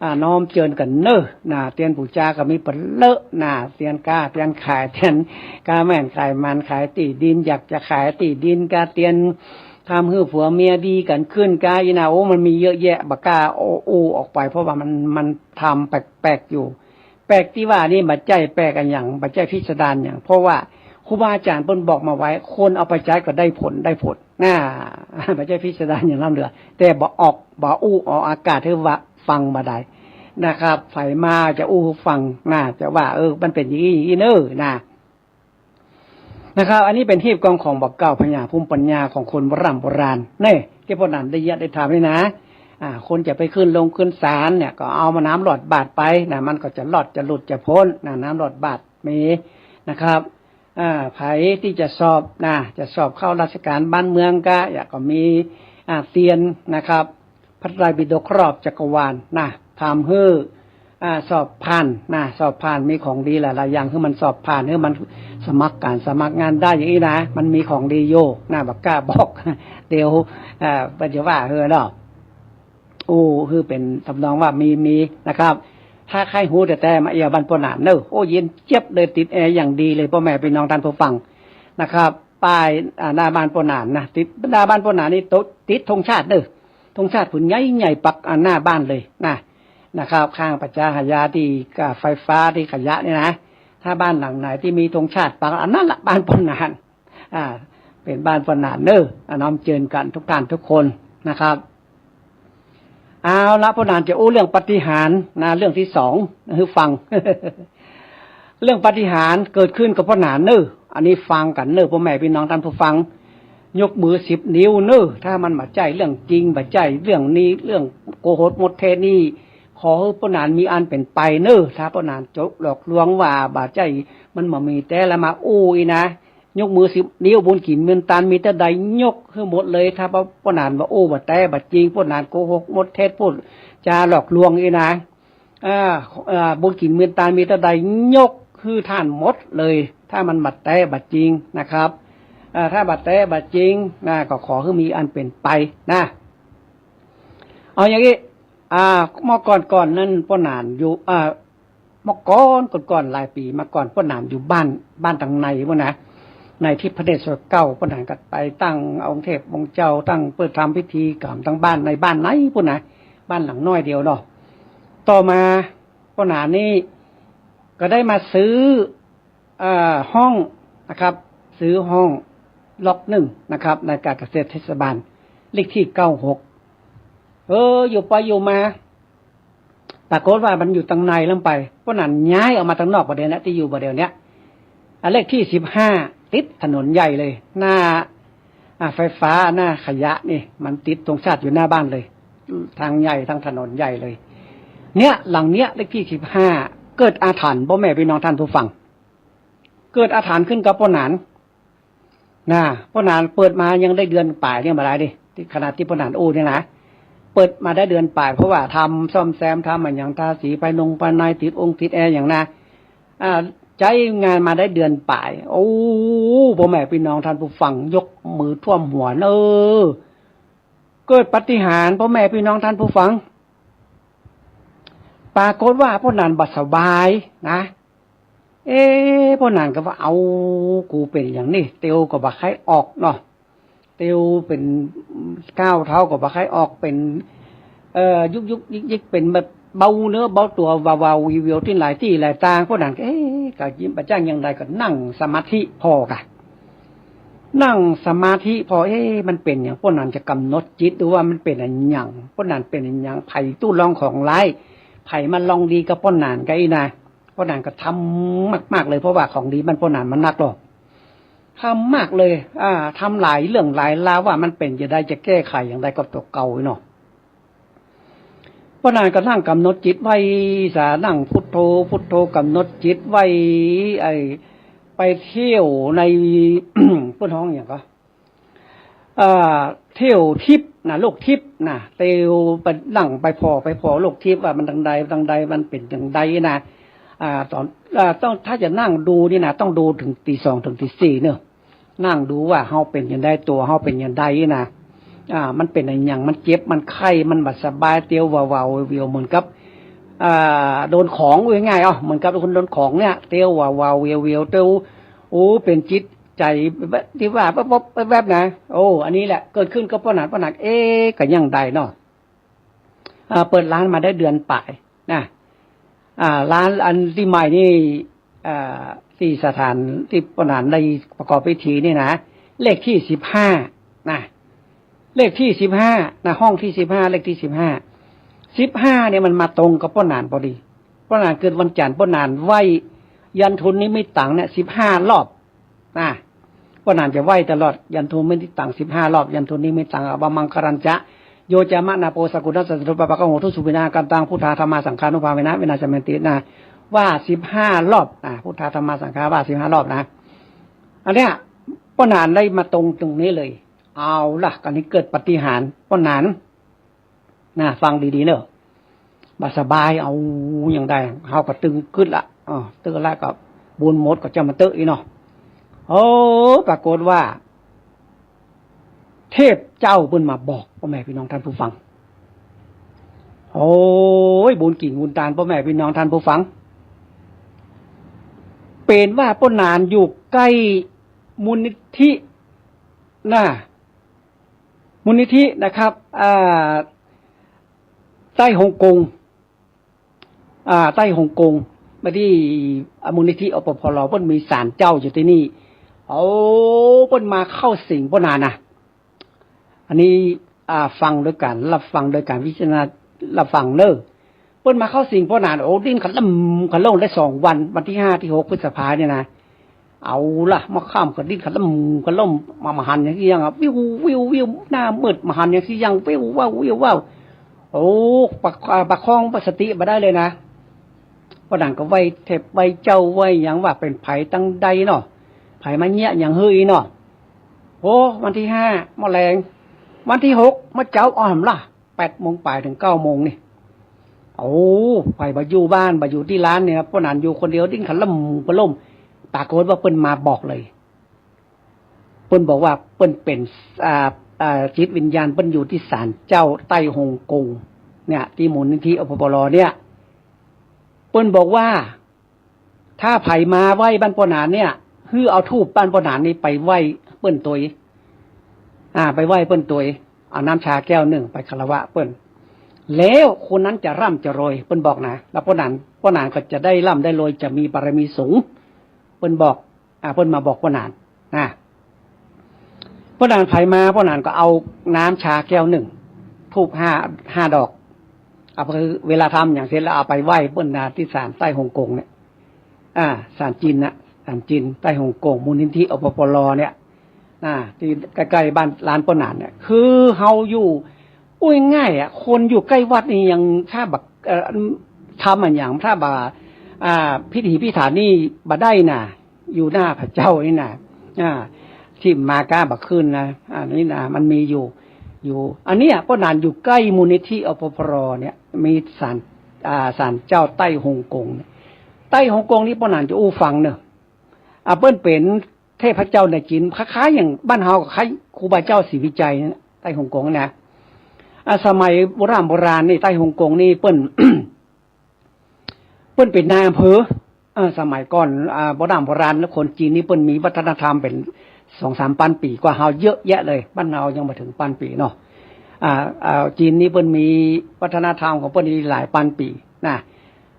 อ่า น้อมเจิญกั๋นเน่อนะ เตียนปู๋จาก็มีปะเลอะนะ เตียนก๊า เตียนขาย เตียนก๊าแม่นขายมัน ขายตี้ดิน อยากจะขายตี้ดินกา เตียนทำหื้อผัวเมียดีกั๋นขึ้นกา อี้นะ โอ้ มันมีเยอะแยะ บ่กล้าอู้ อู้ออกไป เพราะว่ามัน มันทำแปลกๆ อยู่ แปลกตี้ว่านี่บ่ใจ้แปลกอะหยัง บ่ใจ้พิสดารหยัง เพราะว่าครูบาอาจ๋ารย์เปิ้นบอกมาไว้ คนเอาไปใจ๊ก็ได้ผล ได้ผลนะ บ่ใจ้พิสดารหยังล้ำเหลือ แต่บ่ออก บ่อู้ออกอากาศหื้อว่าฟังบ่ได้นะครับ ใผมาจะอู้หื้อฟังนะ จะว่า เออ มันเป๋นอย่างอี้ อย่างอี้เน่อนะ นะครับ อันนี้เป๋นฮีบกองของบ่าเก่า พญาภูมิปัญญาของคนโบร่ำโบราณ นี่ ตี้ป้อหนานได้เยียะได้ถามนี่นะ อ่า คนจะไปขึ้นลงขึ้นศาลเนี่ย ก็เอามาน้ำหลอดบาตรไปนะ มันก็จะรอดจะหลุดจะป๊นนะ น้ำหลอดบาตรมีนะครับ อ่า ใผตี้จะสอบนะ จะสอบเข้าราชการบ้านเมืองกา อยากก็มี อ่า เตียนนะครับ พระไตรปิฎกครอบจักรวาลนะ ทำหื้อ อ่า สอบผ่านนะ สอบผ่าน มีของดีหลายๆ อย่าง หื้อมันสอบผ่าน หื้อมันสมัครงาน สมัครงานได้อย่างอี้นะ มันมีของดีอยู่นะ บ่กล้าบอก เดี๋ยว อ่า เปิ้นจะว่าหื้อเนาะ อู้ หื้อเป๋นทำนองว่ามี มีนะครับ ถ้าใค่ฮู้แต๊ๆ มาเอี่ยวบ้านป้อหนานเน่อ โอ้ เย็นเจี๊ยบเลย ติดแอร์อย่างดีเลย ป้อแม่ปี้น้องต้านผู้ฟังนะครับ ป้าย อ่า หน้าบ้านป้อหนานนะ ติดหน้าบ้านป้อหนานนี่ โต๊ะ ติดธงชาติเน่อ ธงชาติผืนใหญ่ๆ ปัก อ่า หน้าบ้านเลยนะ นะครับ ข้างประจาหายาตี้ อ่า ไฟฟ้าตี้ขยะนี่นะ ถ้าบ้านหลังไหนตี้มีธงชาติปัก อันนั้นละบ้านป้อหนาน อ่า เป๋นบ้านป้อหนานเน่อ อ่า น้อมเจิญกั๋นทุกท่านทุกคนนะครับ เอาละ ป้อหนานจะอู้เรื่องปาฏิหาริย์นะ เรื่องตี้สองหื้อฟัง เรื่องปาฏิหาริย์เกิดขึ้นกับป้อหนานเน่อ อันนี้ฟังกั๋นเน่อ ป้อแม่ปี้น้องต้านผู้ฟัง ยกมือสิบนิ้วเน่อ ถ้ามันบ่ใจ้เรื่องจริง บ่ใจ้เรื่องนี้ เรื่องโกหกมดเท็จนี่ ขอหื้อป้อหนานมีอันเป๋นไปเน่อ ถ้าป้อหนานจะหลอกลวงว่าบ่ใจ้ มันบ่มีแต๊แล้วมาอู้อี้นะ ยกมือสิบนิ้ว บุญกิ๋นเมือนตานมีเต้าใดยกหื้อหมดเลย ถ้าป้อ ป้อหนานบ่อู้บ่แต๊บ่จริง ป้อหนานโกหกมดเท็จ พูดจ๋าหลอกลวงอี้นะ อ่า อ่า บุญกิ๋นเมือนตานมีเต้าใดยกหื้อต้านหมดเลย ถ้ามันบ่แต๊บ่จริงนะครับ อ่า ถ้าบ่แต๊บ่จริงนะ ก็ขอหื้อมีอันเป๋นไปนะ เอาอย่างอี้ อ่า เมื่อก่อนๆ นั้นป้อหนานอยู่ อ่า เมื่อก่อน ก่อนๆ หลายปี๋มาก่อน ป้อหนานอยู่บ้าน บ้านตางในปู้นนะ ในทิพย์พระเนตรซอยเก้า ป้อหนานก็ไปตั้งองค์เทพองค์เจ้า ตั้งเปิ้นทำพิธีกรรมตางบ้าน ในบ้านในปู้นนะ บ้านหลังน้อยเดียวเนาะ ต่อมาป้อหนานนี่ก็ได้มาซื้อ เอ่อ ห้องนะครับ ซื้อห้องล็อกหนึ่งนะครับ ในก๋านเกษตรเทศบาล เลขตี้เก้าหก เออ อยู่ไปอยู่มา ปรากฏว่ามันอยู่ตางในล้ำไป ป้อหนานย้ายออกมาตางนอกบ่าเดี่ยวเนี้ย ตี้อยู่บ่าเดี่ยวเนี้ย อ่ะ เลขตี้สิบห้า ติดถนนใหญ่เลย หน้า อ่ะ ไฟฟ้า หน้าขยะนี่ มันติดธงชาติอยู่หน้าบ้านเลย ทางใหญ่ ทางถนนใหญ่เลย เนี่ย หลังเนี้ย เลขตี้สิบห้า เกิดอาถรรพ์ ป้อแม่ปี้น้องต้านผู้ฟัง เกิดอาถรรพ์ขึ้นกับป้อหนาน นะ ป้อหนานเปิดมายังได้เดือนป๋ายเนี่ยบ่าดายดิ ตี้ขนาดตี้ป้อหนานอู้เนี่ยนะ เปิดมาได้เดือนป๋าย เพราะว่าทำซ่อมแซม ทำอะหยัง ทาสีภายนงภายใน ติดองค์ติดแอร์หยังนะ อ่า ใจ๊งานมาได้เดือนป๋าย โอ้ ป้อแม่ปี้น้องต้านผู้ฟัง ยกมือท่วมหัวเน่อ เกิดปาฏิหาริย์ ป้อแม่ปี้น้องต้านผู้ฟัง ปรากฏว่าป้อหนานบ่สบายนะ เอ๊ะ ป้อหนานก็ว่า เอ้า กูเป๋นอย่างนี้ เตียวก็บ่ใค่ออกเนาะ เตียวเป๋นก้าวเท้าก็บ่ใค่ออก เป๋น เอ่อ ยุกๆ ยิกๆ เป๋นแบบเบาเนื้อเบาตั๋ว วาวๆ วิวๆ ตี้หลายตี้หลายตาง ป้อหนานก็ เอ๊ะ ก็บ่จ้างอย่างใดก็นั่งสมาธิผ่อก่ะ นั่งสมาธิผ่อ เอ๊ะ มันเป๋นหยัง ป้อหนานจะก๋ำหนดจิตดูว่ามันเป๋นอะหยัง ป้อหนานเป๋นอะหยัง ใผตู้ลองของร้าย ใผมาลองดีกับป้อหนานก่ะอี้นะ ป้อหนานก็ทำมากๆ เลย เพราะว่าของดีบ้านป้อหนานมันนักลอ ทำมากเลย อ่า ทำหลายเรื่องหลายราวว่ามันเป๋นจะใด จะแก้ไขอย่างใดกับตั๋วเก่าอี้เนาะ ป้อหนานก็นั่งก๋ำหนดจิตไว้สา นั่งพุทโธ พุทโธ ก๋ำหนดจิตไว้ ไอ้ ไปเตียวใน เปิ้นฮ้องหยังก่อ เอ่อ เตียวทิพย์นะ โลกทิพย์นะ เตียวไปนั่งไปผ่อ ไปผ่อโลกทิพย์ว่ามันตางใด ตางใด มันเป๋นตางใดนะ อ่า ต๋อน อ่า ต้อง ถ้าจะนั่งดูนี่นะ ต้องดูเถิงตีสองเถิงตีสี่เนาะ นั่งดูว่าเฮาเป๋นอย่างใด ตั๋วเฮาเป๋นอย่างใดนะ อ่า มันเป๋นอะหยัง มันเจ็บ มันไข้ มันบ่สบาย เตียววาวๆ วิวๆ เหมือนกับ อ่า โดนของ ว่าง่ายๆ เอ้า เหมือนกับคนโดนของเนี่ย เตียววาวๆ วิวๆ เตียว โอ้ เป๋นจิตใจ๋ตี้ว่าแวบๆ แวบๆ นะ โอ้ อันนี้แหละเกิดขึ้นกับป้อหนาน ป้อหนาน เอ๊ะ ก็ยังใดเนาะ อ่า เปิดร้านมาได้เดือนป๋ายนะ อ่า ร้านอันตี้ใหม่นี่ อ่า ตี้สถานตี้ป้อหนานได้ประกอบพิธีนี่นะ เลขตี้สิบห้านะ เลขตี้สิบห้านะ ห้องตี้สิบห้า เลขตี้สิบห้า สิบห้าเนี่ยมันมาตรงกับป้อหนานพอดี ป้อหนานเกิดวันจันทร์ ป้อหนานไหว้ยันทุนนิมิตตังเนี่ย สิบห้ารอบ นะ ป้อหนานจะไหว้ตลอด ยันทุนนิมิตตังสิบห้ารอบ ยันทุนนิมิตตัง อาวมังคลัญจะ โยจะมะนาโปสกุณัสสะ จตุปปาทะโหตุ สุวินาทะกันตัง พุทธาธัมมาสังฆานุภาเวนะ วินาศะยันตินะ ว่าสิบห้ารอบนะ พุทธาธัมมาสังฆา ว่าสิบห้ารอบนะ อันเนี้ย ป้อหนานได้มาตรงตรงนี้เลย เอาละ อันนี้เกิดปาฏิหาริย์ ป้อหนาน นะ ฟังดีๆ เนาะ บ่สบาย เอาอย่างใด เฮาก็ตึงกึ๊ดละ อ้อ ตึงละก็บุญหมดก็จะมาเต๊อะอี้เนาะ โอ้ ปรากฏว่า เทพเจ้าเปิ้นมาบอก ป้อแม่ปี้น้องต้านผู้ฟัง โอ้ย บุญกิ๋นบุญตาน ป้อแม่ปี้น้องต้านผู้ฟัง เป๋นว่าป้อหนานอยู่ใก้ มูลนิธิ น่ะ มูลนิธินะครับ อ่า ใต้ฮ่องกง อ่า ใต้ฮ่องกง บัดนี้ อ่า มูลนิธิ อปปร เปิ้นมีศาลเจ้าอยู่ตี้นี่ เอา เปิ้นมาเข้าสิงป้อหนานนะ อันนี้ อ่า ฟังโดยก๋าน รับฟังโดยก๋านพิจารณา รับฟังเน่อ เปิ้นมาเข้าสิงป้อหนาน โอ้ ดิ้นขะล่มขะล่มได้สองวัน วันตี้ห้าตี้หกพฤษภาเนี่ยนะ เอาละ มาค่ำก็ดิ้นขะล่มขะล่ม มาบ่หันหยังสักอย่างอะ วิววิววิว หน้ามืด บ่หันหยังสักอย่าง วิวว้าววิวว้าว โอ้ ประ อ่า ประคองสติบ่ได้เลยนะ ป้อหนานก็ไหว้เทพไหว้เจ้าไหว้หยังว่าเป๋นใผตังใดเนาะ ใผมาเยียะหยังหื้ออี้เนาะ โอ้ วันตี้ห้า เมื่อแลง วันตี้หก เมื่อเจ๊า อ้อ หั้นละ แปดโมงป๋ายเถิงเก้าโมงนี่ โอ้ ใผบ่อยู่บ้าน บ่อยู่ตี้ร้านเนี่ยนะ ป้อหนานอยู่คนเดียว ดิ้นขะล่มขะล่ม ปรากฏว่าเปิ้นมาบอกเลย เปิ้นบอกว่าเปิ้นเป๋น อ่า อ่า จิตวิญญาณเปิ้นอยู่ตี้ศาลเจ้าใต้ฮ่องกงเนี่ย ตี้มูลนิธิ อปปร เนี่ย เปิ้นบอกว่า ถ้าใผมาไหว้บ้านป้อหนานเนี่ย หื้อเอาธูปบ้านป้อหนานนี่ไปไหว้เปิ้นตวย อ่า ไปไหว้เปิ้นตวย เอาน้ำชาแก้วนึ่งไปคารวะเปิ้น แล้วคนนั้นจะร่ำจะรวย เปิ้นบอกนะ แล้วป้อหนาน ป้อหนานก็จะได้ร่ำได้รวย จะมีบารมีสูง เปิ้นบอก อ่า เปิ้นมาบอกป้อหนานนะ ป้อหนานใผมา ป้อหนานก็เอาน้ำชาแก้วนึ่ง ธูปห้า ห้าดอก เอาไป เวลาทำหยังเสร็จแล้วเอาไปไหว้เปิ้นนะ ตี้ศาลใต้ฮ่องกงเนี่ย อ่า ศาลจีนนะ ศาลจีนใต้ฮ่องกง มูลนิธิ อปปร เนี่ย อ่า ตี้ใก้ๆบ้าน ร้านป้อหนานเนี่ย คือเฮาอยู่ อู้ง่ายๆอะ คนอยู่ใก้วัดนี่ยังถ้าบ่ เอ่อ ทำอะหยัง ถ้าบ่ อ่า พิถีพิถันนี่บ่ได้นะ อยู่หน้าพระเจ้านี่นะ อ่า ตี้มาก้าบ่ขึ้นนะ อ่า นี่นะ มันมีอยู่ อยู่ อันเนี้ย ป้อหนานอยู่ใก้มูลนิธิ อปปร เนี่ย มีศาล อ่า ศาลเจ้าใต้ฮ่องกงเนี่ย ใต้ฮ่องกงนี่ป้อหนานจะอู้ฟังเน่อ อ่า เปิ้นเป๋นเทพเจ้าในจีน คล้ายๆ อย่างบ้านเฮาก็คล้ายครูบาเจ้าศรีวิชัยนั่นแหละ ใต้ฮ่องกงนะ อ่า สมัยโบราณโบราณนี่ ใต้ฮ่องกงนี่เปิ้น เปิ้นเป๋นนายอำเภอ อ่า สมัยก่อน อ่า โบราณโบราณแล้ว คนจีนนี่เปิ้นมีวัฒนธรรมเป๋นสองสามปันปี๋กว่าเฮาเยอะแยะเลย บ้านเฮายังบ่เถิงปันปี๋เนาะ อ่า อ่า จีนนี่เปิ้นมีวัฒนธรรมของเปิ้นนี่หลายปันปี๋นะ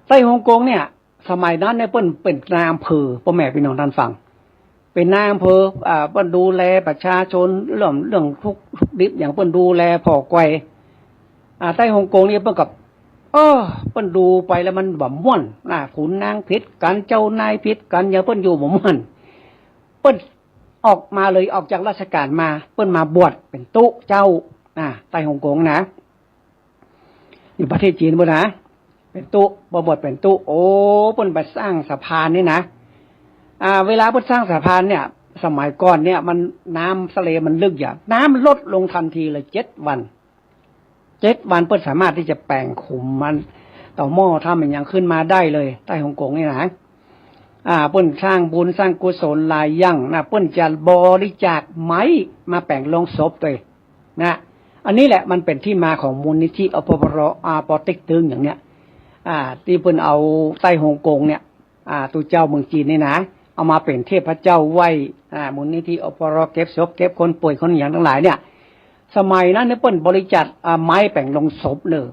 ใต้ฮ่องกงเนี่ย สมัยนั้นเนี่ยเปิ้นเป๋นนายอำเภอ ป้อแม่ปี้น้องต้านฟัง เป๋นนายอำเภอ อ่า เปิ้นดูแลประชาชน เรื่อง เรื่องทุกข์ทุกข์ดิบหยังเปิ้นดูแลผ่อไกว อ่า ใต้ฮ่องกงนี่เปิ้นก็ เออ เปิ้นดูไปแล้วมันบ่ม่วนนะ ขุนนางผิดกั๋น เจ้านายผิดกั๋น อย่างเปิ้นอยู่บ่ม่วน เปิ้นออกมาเลย ออกจากราชก๋านมา เปิ้นมาบวชเป๋นตุ๊เจ้า อ่า ใต้ฮ่องกงนะ อยู่ประเทศจีนปู้นนะ เป๋นตุ๊ มาบวชเป๋นตุ๊ โอ้ เปิ้นไปสร้างสะพานนี่นะ อ่า เวลาเปิ้นสร้างสะพานเนี่ย สมัยก่อนเนี่ยมัน น้ำทะเลมันลึกอย่า น้ำมันลดลงทันทีเลย เจ็ดวัน เจ็ดวันเปิ้นสามารถตี้จะแป๋งขุมมัน ต่อหม้อทำอะหยังขึ้นมาได้เลย ใต้ฮ่องกงนี่นะ อ่า เปิ้นสร้างบุญสร้างกุศลหลายอย่างนะ เปิ้นจะบริจาคไม้มาแป๋งโลงศพตวยนะ อันนี้แหละมันเป๋นตี้มาของมูลนิธิ อปปร อ่า ปอเต็กตึงอย่างเนี้ย อ่า ตี้เปิ้นเอาใต้ฮ่องกงเนี่ย อ่า ตุ๊เจ้าเมืองจีนนี่นะ เอามาเป๋นเทพเจ้าไหว้ อ่า มูลนิธิ อปปร เก็บศพ เก็บคนป่วยคนหยังตังหลายเนี่ย สมัยนั้นเนี่ยเปิ้นบริจาค อ่า ไม้แป๋งโลงศพเน่อ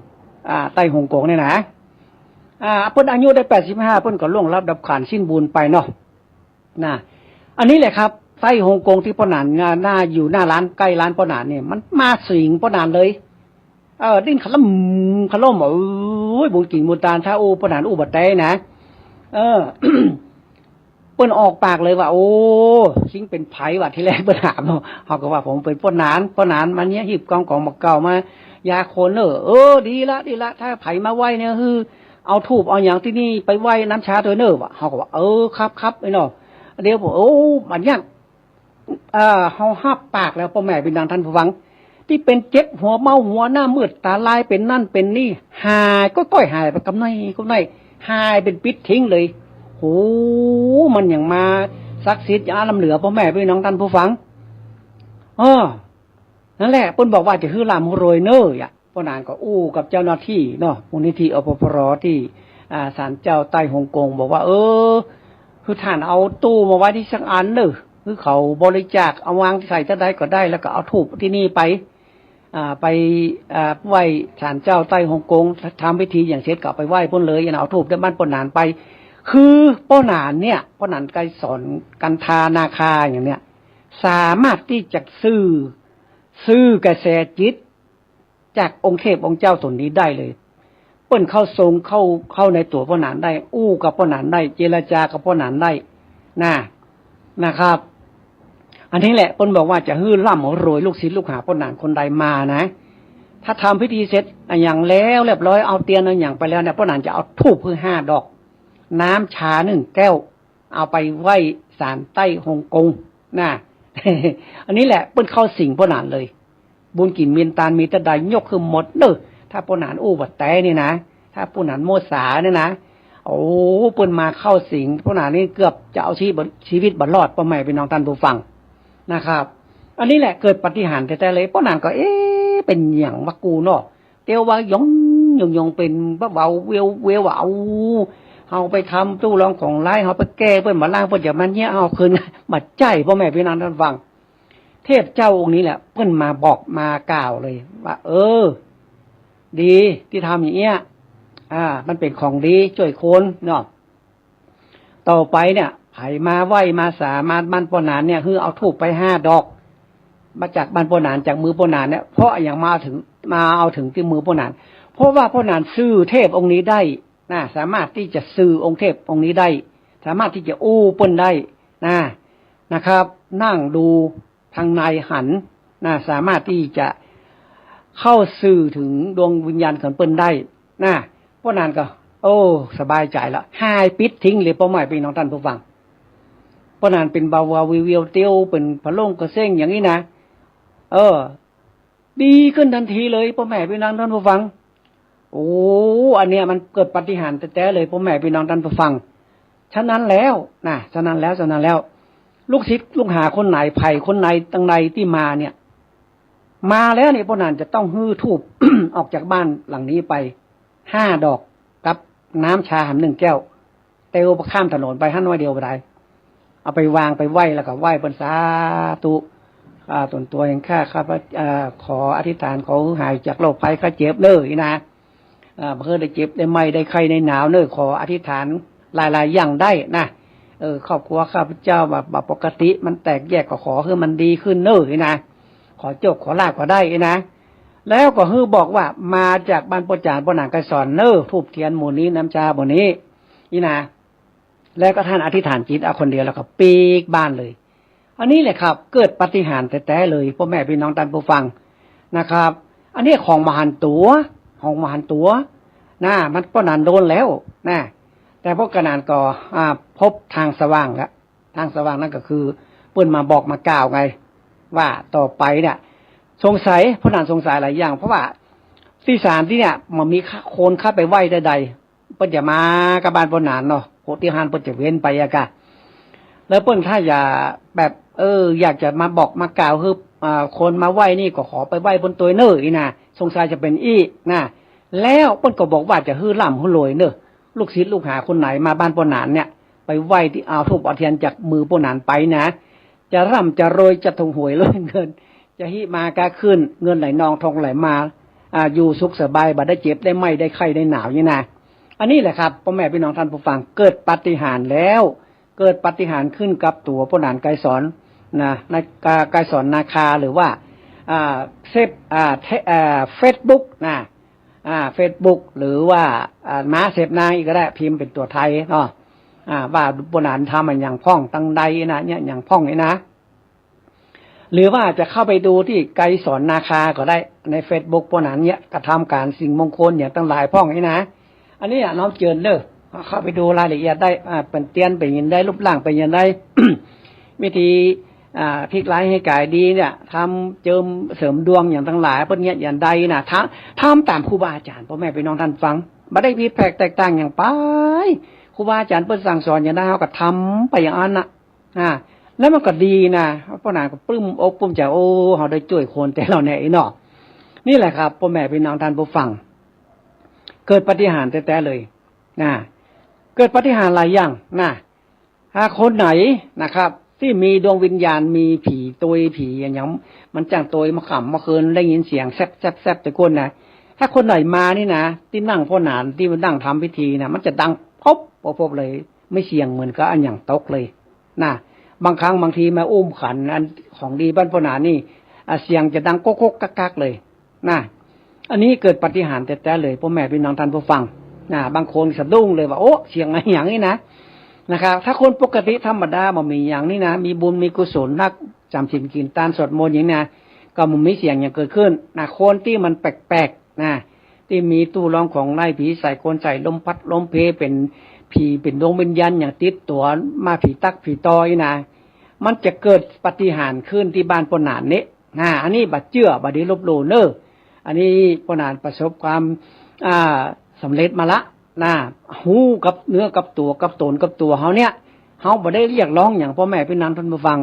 อ่า ใต้ฮ่องกงเนี่ยนะ อ่า เปิ้นอายุได้แปดสิบห้า เปิ้นก็ล่วงลับดับขันธ์สิ้นบุญไปเนาะ นะ อันนี้แหละครับ ใต้ฮ่องกงตี้ป้อหนาน หน้า หน้า อยู่หน้าร้าน ใก้ร้านป้อหนานเนี่ย มันมาสิงป้อหนานเลย เออ ดิ้นขะล่มขะล่ม โอ๊ย บุญกิ๋นบุญตาน ถ้าอู้ป้อหนานอู้บ่แต๊นะ เออ เปิ้นออกปากเลยว่า โอ้ ชิงเป๋นใผวะ ทีแรกเปิ้นถามเนาะ เฮาก็ว่าผมเป๋นป้อหนาน ป้อหนานมาเนี่ย หีบกองของบ่าเก่ามา ยาคนเน่อ เออ ดีละ ดีละ ถ้าใผมาไหว้เนี่ย หื้อเอาธูปเอาหยังตี้นี่ไปไหว้ น้ำชาตวยเน่อวะ เฮาก็ว่า เออ ครับ ครับ ไอ้เนาะ เดี๋ยวผม โอ้ บัดเนี่ย เอ่อ เฮาฮับปากแล้ว ป้อแม่ปี้น้องต้านผู้ฟัง ตี้เป๋นเจ็บหัวเมาหัว หน้ามืดต๋าลาย เป๋นนั่นเป๋นนี่ หาย ก้อยๆ หายไปกำน้อยกำน้อย หายเป๋นปิดทิ้งเลย โห มันหยังมาศักดิ์สิทธิ์หยังล้ำเหลือ ป้อแม่ปี้น้องต้านผู้ฟัง เออ นั่นแหละ เปิ้นบอกว่าจะหื้อร่ำหื้อรวยเน่ออะ ป้อหนานก็อู้กับเจ้าหน้าตี้เนาะ มูลนิธิ อปปร ตี้ อ่า ศาลเจ้าใต้ฮ่องกง บอกว่า เออ คือต้านเอาตู้มาไว้ตี้สักอันเน่อ คือเขาบริจาค เอาวางใส่เต้าใดก็ได้ แล้วก็เอาธูปตี้นี่ไป อ่า ไป อ่า ไหว้ศาลเจ้าใต้ฮ่องกง ทำพิธีอย่างเสร็จก็เอาไปไหว้ปู้นเลยนะ เอาธูปตี้บ้านป้อหนานไป คือป้อหนานเนี่ย ป้อหนานไกรสอน กันทานาคาอย่างเนี้ย สามารถตี้จะสื่อ สื่อกระแสจิต จากองค์เทพองค์เจ้าต๋นนี้ได้เลย เปิ้นเข้าทรง เข้า เข้าในตั๋วป้อหนานได้ อู้กับป้อหนานได้ เจรจากับป้อหนานได้ นะ นะครับ อันนี้แหละเปิ้นบอกว่าจะหื้อร่ำหื้อรวย ลูกศิษย์ลูกหาป้อหนานคนใดมานะ ถ้าทำพิธีเสร็จอะหยังแล้วเรียบร้อย เอาเตียนเอาหยังไปแล้วเนี่ย ป้อหนานจะเอาธูปหื้อห้าดอก น้ำชาหนึ่งแก้ว เอาไปไหว้ศาลใต้ฮ่องกงนะ อันนี้แหละเปิ้นเข้าสิงป้อหนานเลย บุญกิ๋นเมียนตานมีเต้าใดยกหื้อหมดเน่อ ถ้าป้อหนานอู้บ่แต๊นี่นะ ถ้าป้อหนานมัวสาเนี่ยนะ โอ้ เปิ้นมาเข้าสิงป้อหนานนี่เกือบจะเอาชีวิต ชีวิตบ่รอด ป้อแม่พี่น้องท่านผู้ฟังนะครับ อันนี้แหละเกิดปาฏิหาริย์แต๊ๆเลย ป้อหนานก็ เอ๊ะ เป๋นหยังวะกูเนาะ เตียวว่าหยองหยองหยอง เป๋นแบบว่าเววเววว่า เอา เฮาไปทำตู้รองของร้าย เฮาไปแก้เปิ้นบ่าล่าง เปิ้นจะมาเยียะเฮาคืน บ่ใจ้ ป้อแม่พี่น้องท่านฟัง เทพเจ้าองค์นี้แหละ เปิ้นมาบอกมากล่าวเลยว่า เออ ดีตี้ทำอย่างเงี้ย อ่า มันเป๋นของดีจ้วยคนเนาะ ต่อไปเนี่ย ใผมาไหว้มาสามาบ้านป้อหนานเนี่ย หื้อเอาธูปไปห้าดอก มาจากบ้านป้อหนาน จากมือป้อหนานเนี่ย เพราะอะหยังมาเถิง มาเอาเถิงตี้มือป้อหนาน เพราะว่าป้อหนานสื่อเทพองค์นี้ได้นะ สามารถตี้จะสื่อองค์เทพองค์นี้ได้ สามารถตี้จะอู้เปิ้นได้นะ นะครับ นั่งดู ทางในหันนะ สามารถตี้จะเข้าสื่อเถิงดวงวิญญาณของเปิ้นได้นะ ป้อหนานก็ โอ้ สบายใจ๋ละ หายปิ๊ดทิ้งเลย ป้อแม่พี่น้องท่านผู้ฟัง ป้อหนานเป๋นบ่าววาววิวเตียว เป๋นผะโล่งกระเซ้งอย่างนี้นะ เออ ดีขึ้นทันทีเลย ป้อแม่พี่น้องท่านผู้ฟัง โอ้ อันเนี้ยมันเกิดปาฏิหาริย์แต๊ๆเลย ป้อแม่พี่น้องท่านผู้ฟัง ฉะนั้นแล้วนะ ฉะนั้นแล้ว ฉะนั้นแล้ว ลูกศิษย์ลูกหาคนไหน ใผคนไหนตังใดตี้มาเนี่ย มาแล้วเนี่ย ป้อหนานจะต้องหื้อธูป ออกจากบ้านหลังนี้ไปห้าดอก กับน้ำชาหันหนึ่งแก้ว เตียวข้ามถนนไปหั้นน้อยเดียวบ่ได้ เอาไปวางไปไหว้ แล้วก็ไหว้เปิ้น สาธุ อ่า ตนตั๋วแห่งข้า ข้าพเจ้า อ่า ขออธิษฐาน ขอหื้อหายจากโรคภัยไข้เจ็บเน่อ อี้นะ อ่า บ่หื้อได้เจ็บได้ไม้ได้ไข้ได้หนาวเน่อ ขออธิษฐานหลายๆอย่างได้นะ เออ ครอบครัวข้าพเจ้าแบบ แบบปกติมันแตกแยก ก็ขอหื้อมันดีขึ้นเน่อ อี้นะ ขอโจคขอลาภก็ได้ อี้นะ แล้วก็หื้อบอกว่ามาจากบ้านป้อจ๋าน ป้อหนานไกรสอนเน่อ ธูปเตียนหมู่นี้ น้ำชาหมู่นี้ อี้นะ แล้วก็ท่านอธิษฐานจิตเอาคนเดียว แล้วก็ปิ๊กบ้านเลย อันนี้แหละครับ เกิดปาฏิหาริย์แต๊ๆเลย ป้อแม่พี่น้องท่านผู้ฟังนะครับ อันนี้ของบ่หันตั๋ว ของบ่หันตั๋วนะ มันป้อหนานโดนแล้วนะ แต่ป้อหนานก็ อ่า พบทางสว่างละ ทางสว่างนั้นก็คือเปิ้นมาบอกมากล่าวไง ว่าต่อไปเนี่ย สงสัย ป้อหนานสงสัยหลายอย่าง เพราะว่าตี้ศาลตี้เนี่ย มันมีคนเข้าไปไหว้ใดๆ เปิ้นจะมากับบ้านป้อหนานเนาะ โห ตี้หั้นเปิ้นจะเว้นไปอะกะ แล้วเปิ้นถ้าอยากแบบ เออ อยากจะมาบอกมากล่าวหื้อ อ่า คนมาไหว้นี่ก็ขอไปไหว้เปิ้นตวยเน่อ อี้นะ สงสัยจะเป๋นอี้นะ แล้วเปิ้นก็บอกว่าจะหื้อร่ำหื้อรวยเน่อ ลูกศิษย์ลูกหาคนไหนมาบ้านป้อหนานเนี่ย ไปไหว้ตี้ เอาธูปเอาเตียนจากมือป้อหนานไปนะ จะร่ำจะรวย จะถูกหวยรวยเงิน จะฮิมาก้าขึ้น เงินไหลนองทองไหลมา อ่า อยู่สุขสบาย บ่ได้เจ็บได้ไม้ได้ไข้ได้หนาว อี้นะ อันนี้แหละครับ ป้อแม่พี่น้องท่านผู้ฟัง เกิดปาฏิหาริย์แล้ว เกิดปาฏิหาริย์ขึ้นกับตั๋วป้อหนานไกรสอนนะ ใน อ่า ไกรสอนนาคา หรือว่า อ่า เซฟ อ่า เท อ่า เฟซบุ๊กนะ อ่า เฟซบุ๊ก หรือว่า อ่า ม้าเสพนางอี้ก็ได้ พิมพ์เป๋นตั๋วไทยเนาะ อ่า ว่าป้อหนานทำอะหยังพ่องตังใดนะ เยียะหยังพ่องนี่นะ หรือว่าจะเข้าไปดูตี้ไกรสอนนาคาก็ได้ ในเฟซบุ๊กป้อหนานเนี่ย กระทำก๋านสิ่งมงคลอย่างตังหลายพ่องนี่นะ อันนี้อะน้อมเจิญเน่อ เข้าไปดูรายละเอียดได้ อ่า เป๋นเตียนเป๋นอย่างใด รูปร่างเป๋นอย่างใด วิธี อ่า พลิกร้ายให้กลายดีเนี่ย ทำเจิมเสริมดวงอย่างตังหลาย เปิ้นเยียะอย่างใดนะ ทำ ทำต๋ามครูบาอาจ๋ารย์ ป้อแม่พี่น้องท่านฟัง บ่ได้ผิดแผกแตกต่างอย่างไป ครูบาอาจ๋ารย์เปิ้นสั่งสอนอย่างใด เฮาก็ทำไปอย่างอั้นนะ อ่า แล้วมันก็ดีนะ ป้อหนานก็ปลื้มอกปลื้มใจ๋ โอ้ เฮาได้จ้วยคนแต๊แล้วเนี่ย อี้เนาะ นี่แหละครับ ป้อแม่พี่น้องท่านผู้ฟัง เกิดปาฏิหาริย์แต๊ๆเลยนะ เกิดปาฏิหาริย์หลายอย่างนะ ถ้าคนไหนนะครับ ตี้มีดวงวิญญาณ มีผีตวย ผีอะหยัง มันจ้างตวยมาค่ำมาคืน ได้ยินเสียงแซบแซบแซบแต่ก้นนะ ถ้าคนไหนมานี่นะ ตี้นั่งพ่อหนาน ตี้มันนั่งทำพิธีนะ มันจะดังพบพบเลย ไม่เสียงเหมือนกับอันหยังตกเลยนะ บางครั้งบางทีมาอุ้มขันอันของดีบ้านพ่อหนานนี่ อ่ะ เสียงจะดังก๊กก๊กกักกักเลย นะ อันนี้เกิดปาฏิหาริย์แต๊ๆ เลย ป้อแม่ปี้น้องต้านผู้ฟัง นะ บางคนสะดุ้งเลยว่า โอ้ เสียงอะหยังนี่นะ นะครับ ถ้าคนปกติธรรมดาบ่มีหยังนี่นะ มีบุญมีกุศลนัก จ๋ำศีลกิ๋นตานสวดมนต์หยังนะ ก็บ่มีเสียงหยังเกิดขึ้น นะ คนตี้มันแปลกๆ นะ ตี้มีตู้ลองของไล่ผีใส่คน ใส่ลมพัดลมเพ เป๋นผี เป๋นดวงวิญญาณหยังติดตั๋วมา ผีตั๊กผีตอยนะ มันจะเกิดปาฏิหาริย์ขึ้นตี้บ้านป้อหนานนี้ นะ อันนี้บ่าเจื้อ บ่ดีลบหลู่เน่อ อันนี้ป้อหนานประสบความ อ่า สำเร็จมาละ นะ ฮู้กับเนื้อกับตั๋ว กับต๋นกับตั๋วเฮาเนี่ย เฮาบ่ได้เรียกร้องหยัง ป้อแม่ปี้น้องต้านผู้ฟัง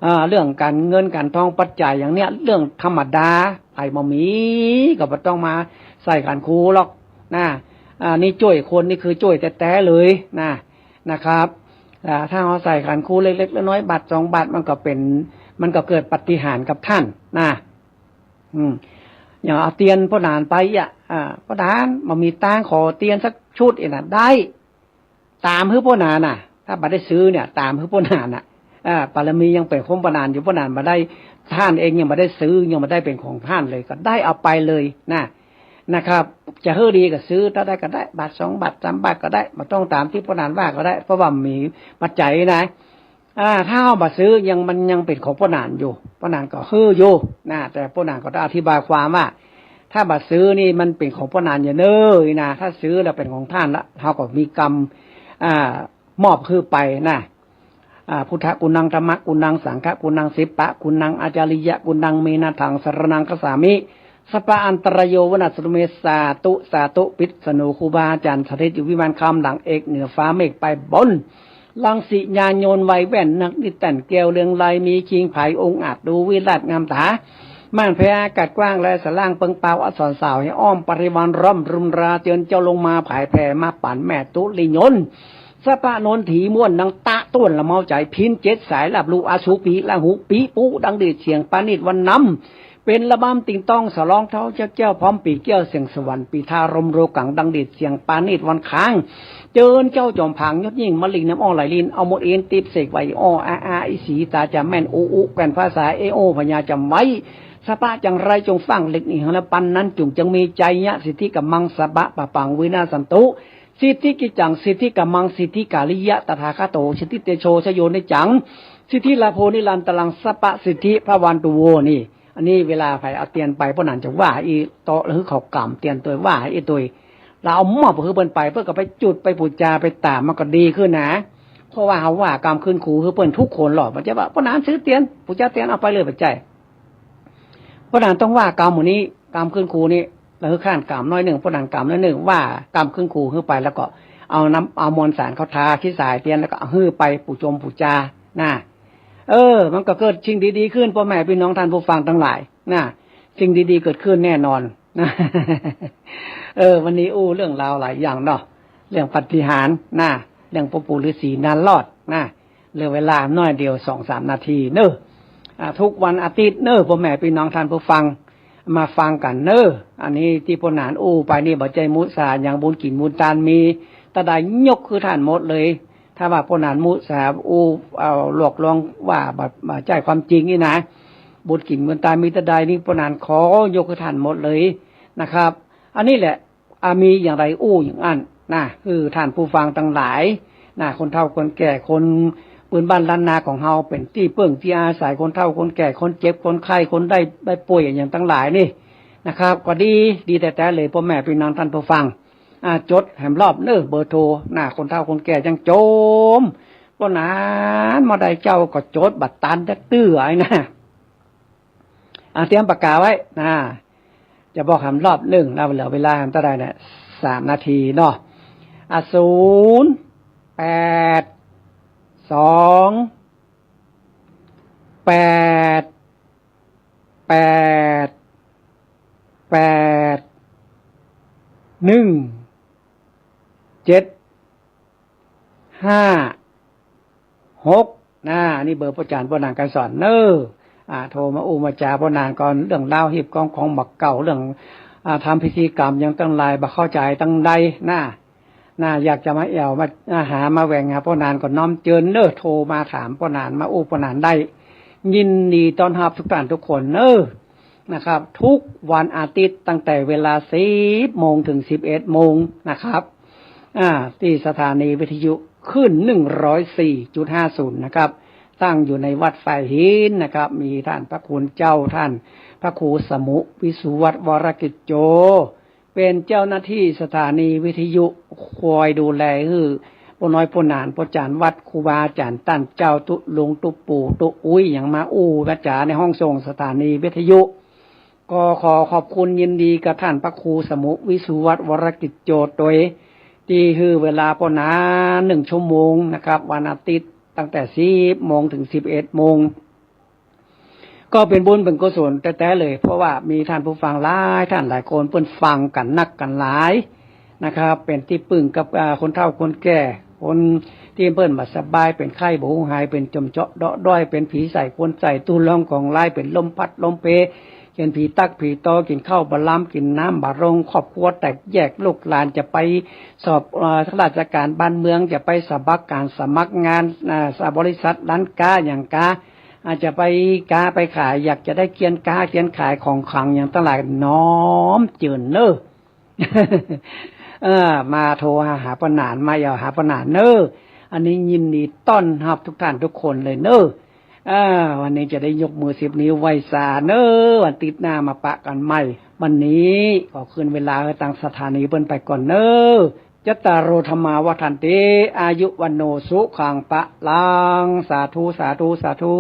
อ่า เรื่องก๋านเงินก๋านทองปัจจัยหยังเนี่ย เรื่องธรรมดา ใผบ่มีก็บ่ต้องมาใส่ขันครูหรอก นะ อ่า นี่จ้วยคน นี่คือจ้วยแต๊ๆ เลย นะ นะครับ อ่า ถ้าเฮาใส่ขันครูเล็กๆ น้อยๆ บาทสองบาท มันก็เป๋น มันก็เกิดปาฏิหาริย์กับต้าน นะ อืม อย่างเอาเตียนป้อหนานไปอะ อ่า ป้อหนานบ่มีตางค์ ขอเตียนสักชุดอี้นะ ได้ ต๋ามหื้อป้อหนานน่ะ ถ้าบ่ได้ซื้อเนี่ย ต๋ามหื้อป้อหนานน่ะ อ่า บารมียังเป๋นของป้อหนานอยู่ ป้อหนานบ่ได้ ต้านเองยังบ่ได้ซื้อ ยังบ่ได้เป๋นของต้านเลย ก็ได้เอาไปเลยนะ นะครับ จะหื้อดีก็ซื้อ ถ้าได้ก็ได้ บาทสองบาทสามบาทก็ได้ บ่ต้องต๋ามตี้ป้อหนานว่าก็ได้ เพราะว่ามีปัจจัยนะ อ่า ถ้าเฮาบ่ซื้อยัง มันยังเป๋นของป้อหนานอยู่ ป้อหนานก็หื้ออยู่นะ แต่ป้อหนานก็ต้องอธิบายความว่า ถ้าบ่ซื้อนี่มันเป๋นของป้อหนานอยู่เน่อนะ ถ้าซื้อแล้วเป๋นของต้านละ เฮาก็มีกรรม อ่า มอบหื้อไปนะ อ่า พุทธกุณัง ธัมมกุณัง สังฆกุณัง สิปปะกุณัง อาจาริยกุณัง เมนะถัง สรณังคัจฉามิ สัพพะอันตรายโย วินาสสตุเม สาธุ สาธุ ปิดสนุ ครูบาอาจ๋ารย์สถิตอยู่วิมานคำ หลังเอกเหนือฟ้าเมฆไปบน รังสิญาณยนต์ไวแว่น นักนิแต่นแก้วเรืองไล มีคิงไผองอาจดูวิราชงามต๋า ม่านแผ่อากาศกว้าง และสะล่างเปิงเปาอักษรสาว หื้ออ้อมปริวารร่ำรุมรา เจิญเจ้าลงมาผายแผ่ มาป๋านแม่ตุลียนต์ สัพพะนนถีม่วนดังตะต้วนละเมาใจ๋ พิณเจ็ดสาย ลาบลู่อสูรปี๋ ละหูปี๋ปู๋ ดังดีดเสียงปาณีตวันนำ เป๋นระบำติงต๊อง สะร้องเท้าเจ้าแก้ว พร้อมปีแก้วเสียงสวรรค์ ปีทารมโรกัง ดังดีดเสียงปาณีตวันคาง เจิญเจ้าจ๋อมผางยศยิ่ง มะลิงน้ำอ้อไหลลิน เอามนต์อินติปเสกไหว้ อ้ออาอาอีสีต๋าจ๋ำแม่น อุอุแก่นภาษา เอโอพญาจ๋ำไว้ สะปะจังไรจงฟั่ง เหล็กหนีหังละปันนั้น จุ่งจังมีชัยยะ สิทธิกัมมัง สะปะปะปัง วินาสสันตุ สิทธิกิจจัง สิทธิกัมมัง สิทธิกาลิยะ ตถาคโต สิทธิเตโช ชโย นิจจัง สิทธิลาโภ นิรันตรัง สัพพะสิทธิพะวันตุโว นี่ อันนี้เวลาใผเอาเตียนไป ป้อหนานจะว่าอี้ เตาะหื้อเขากำเตียนตวย ว่าอี้ตวย ลาวเอามอบหื้อเปิ้นไป เปิ้นก็ไปจุด ไปปู๋จา ไปต๋าม มันก็ดีขึ้นนะ เพราะว่าเฮาว่ากำคืนครูหื้อเปิ้นกู้คนลอ บ่ใจ้ว่า ป้อหนานซื้อเตียน ปู๋จาเตียน เอาไปเลย บ่ใจ้ ป้อหนานต้องว่ากำหมู่นี้ กำคืนครูนี่ แล้วหื้อข้านกำน้อยนึ่ง ป้อหนานกำน้อยนึ่ง ว่ากำคืนครูหื้อไป แล้วก็เอาน้ำ เอามวลสารเข้าทาขี้สายเตียน แล้วก็เอาหื้อไปปู๋จงปู๋จา นะ เออ มันก็เกิดสิ่งดีๆ ขึ้น ป้อแม่ปี้น้องต้านผู้ฟังตังหลาย นะ สิ่งดีๆ เกิดขึ้นแน่นอน นะ เออ วันนี้อู้เรื่องราวหลายอย่างเนาะ เรื่องปาฏิหาริย์ นะ เรื่องป้อปู่ฤๅษีนารอด นะ เหลือเวลาน้อยเดียว สองสามนาทีเน่อ อ่า กู้วันอาทิตย์เน่อ ป้อแม่ปี้น้องต้านผู้ฟัง มาฟังกั๋นเน่อ อันนี้ตี้ป้อหนานอู้ไปนี่ บ่ใจ้มุสาหยัง บุญกิ๋นบุญตานมีตะใดยกหื้อต้านหมดเลย ถ้าว่าป้อหนานมุสาอู้ เอา หลอกลวงว่าบ่ บ่ใจ้ความจริงนี่นะ บุญกิ๋นบุญตานมีตะใดนี่ ป้อหนานขอยกหื้อต้านหมดเลยนะครับ อันนี้แหละ อ่า มีอย่างใดอู้อย่างอั้นนะ หื้อต้านผู้ฟังตังหลายนะ คนเฒ่าคนแก่ คนปื้นบ้านล้านนาของเฮา เป๋นตี้เปิ้งตี้อาศัย คนเฒ่าคนแก่ คนเจ็บคนไข้ คนได้ ได้ป่วยอะหยังตังหลายนี่นะครับ ก็ดี ดีแต๊ๆ เลย ป้อแม่ปี้น้องต้านผู้ฟัง อ่า จดแหมรอบเน่อ เบอร์โทรนะ คนเฒ่าคนแก่ยังจ๋ม ป้อหนานบ่ได้เจ้าก็จดบ่ตันจักเตื้อไอ้นะ อ่า เตรียมปากกาไว้นะ จะบอกแหมรอบนึ่งนะ เหลือเวลาแหมเต้าใดเนี่ย สามนาทีเนาะ อ่ะ ศูนย์ แปด สอง แปด แปด แปด หนึ่ง เจ็ด ห้า หก อ่า นี่เบอร์ป้อจ๋ารย์ป้อนานไกรสอนเน่อ อ่า โทรมาอู้มาจ๋าป้อนานก่อน เรื่องราวฮีบกองของบ่าเก๊า เรื่อง อ่า ทำพิธีกรรมหยังตังหลาย บ่เข้าใจ๋ตังใดนะ นะ อยากจะมาแอ่ว มา มาหา มาแหว่งหาป้อนานก็น้อมเจิญเน่อ โทรมาถามป้อนาน มาอู้ป้อนานได้ ยินดีต้อนฮับกู้ต้านกู้คนเน่อ นะครับ กู้วันอาทิตย์ตั้งแต่เวลาสิบโมงเถิงสิบเอ็ดโมงนะครับ อ่า ตี้สถานีวิทยุคลื่นหนึ่งร้อยสี่จุดห้าศูนย์นะครับ ตั้งอยู่ในวัดฝายหินนะครับ มีต้านพระคุณเจ้า ต้านพระครูสมุห์ วิสุวัฒน์ วรกิจโจ เป๋นเจ้าหน้าตี้สถานีวิทยุ คอยดูแลหื้อป้อน้อยป้อหนาน ป้อจ๋ารย์วัด ครูบาอาจ๋ารย์ ต้านเจ้าตุ๊ลุงตุ๊ปู่ตุ๊อุ๊ย หยังมาอู้มาจ๋าในห้องส่งสถานีวิทยุ ก็ขอขอบคุณยินดีกับต้านพระครูสมุห์ วิสุวัฒน์ วรกิจโจ ตวย ตี้หื้อเวลาป้อนานหนึ่งชั่วโมงนะครับ วันอาทิตย์ตั้งแต่สิบโมงเถิงสิบเอ็ดโมง ก็เป๋นบุญเป๋นกุศลแต๊ๆ เลย เพราะว่ามีต้านผู้ฟังหลายต้านหลายคน เปิ้นฟังกั๋นนักกั๋นหลายนะครับ เป๋นตี้ปึ้งกับ อ่า คนเฒ่าคนแก่ คนตี้เปิ้นบ่สบาย เป๋นไข้บ่หาย เป๋นจ่มเจาะเดาะด้อย เป๋นผีใส่คนใส่ ตุ๊ลองของลาย เป๋นลมพัดลมเพ เป๋นผีตั๊กผีตอ กิ๋นข้าวบ่ลำ กิ๋นน้ำบ่ลง ครอบครัวแตกแยก ลูกหลานจะไปสอบ เอ่อ ข้าราชการบ้านเมือง จะไปสมัครงาน สมัครงาน อ่า บริษัท ร้านก๊า หยังก๊า อาจจะไปก๊าไปขาย อยากจะได้เคียนก๊าเคียนขายของขลังหยังตังหลาย น้อมเจิญเน่อ เออ มาโทรหา หาป้อหนาน มาแอ่วหาป้อหนานเน่อ อันนี้ยินดีต้อนฮับกู้ต้านกู้คนเลยเน่อ เออ วันนี้จะได้ยกมือสิบนิ้วไหว้สาเน่อ วันอาทิตย์หน้ามาปะกั๋นใหม่ วันนี้ขอคืนเวลาหื้อตางสถานีเปิ้นไปก่อนเน่อ จัตตาโร ธัมมา วัฑฒันติ อายุ วัณโณ สุขัง พลัง สาธุ สาธุ สาธุ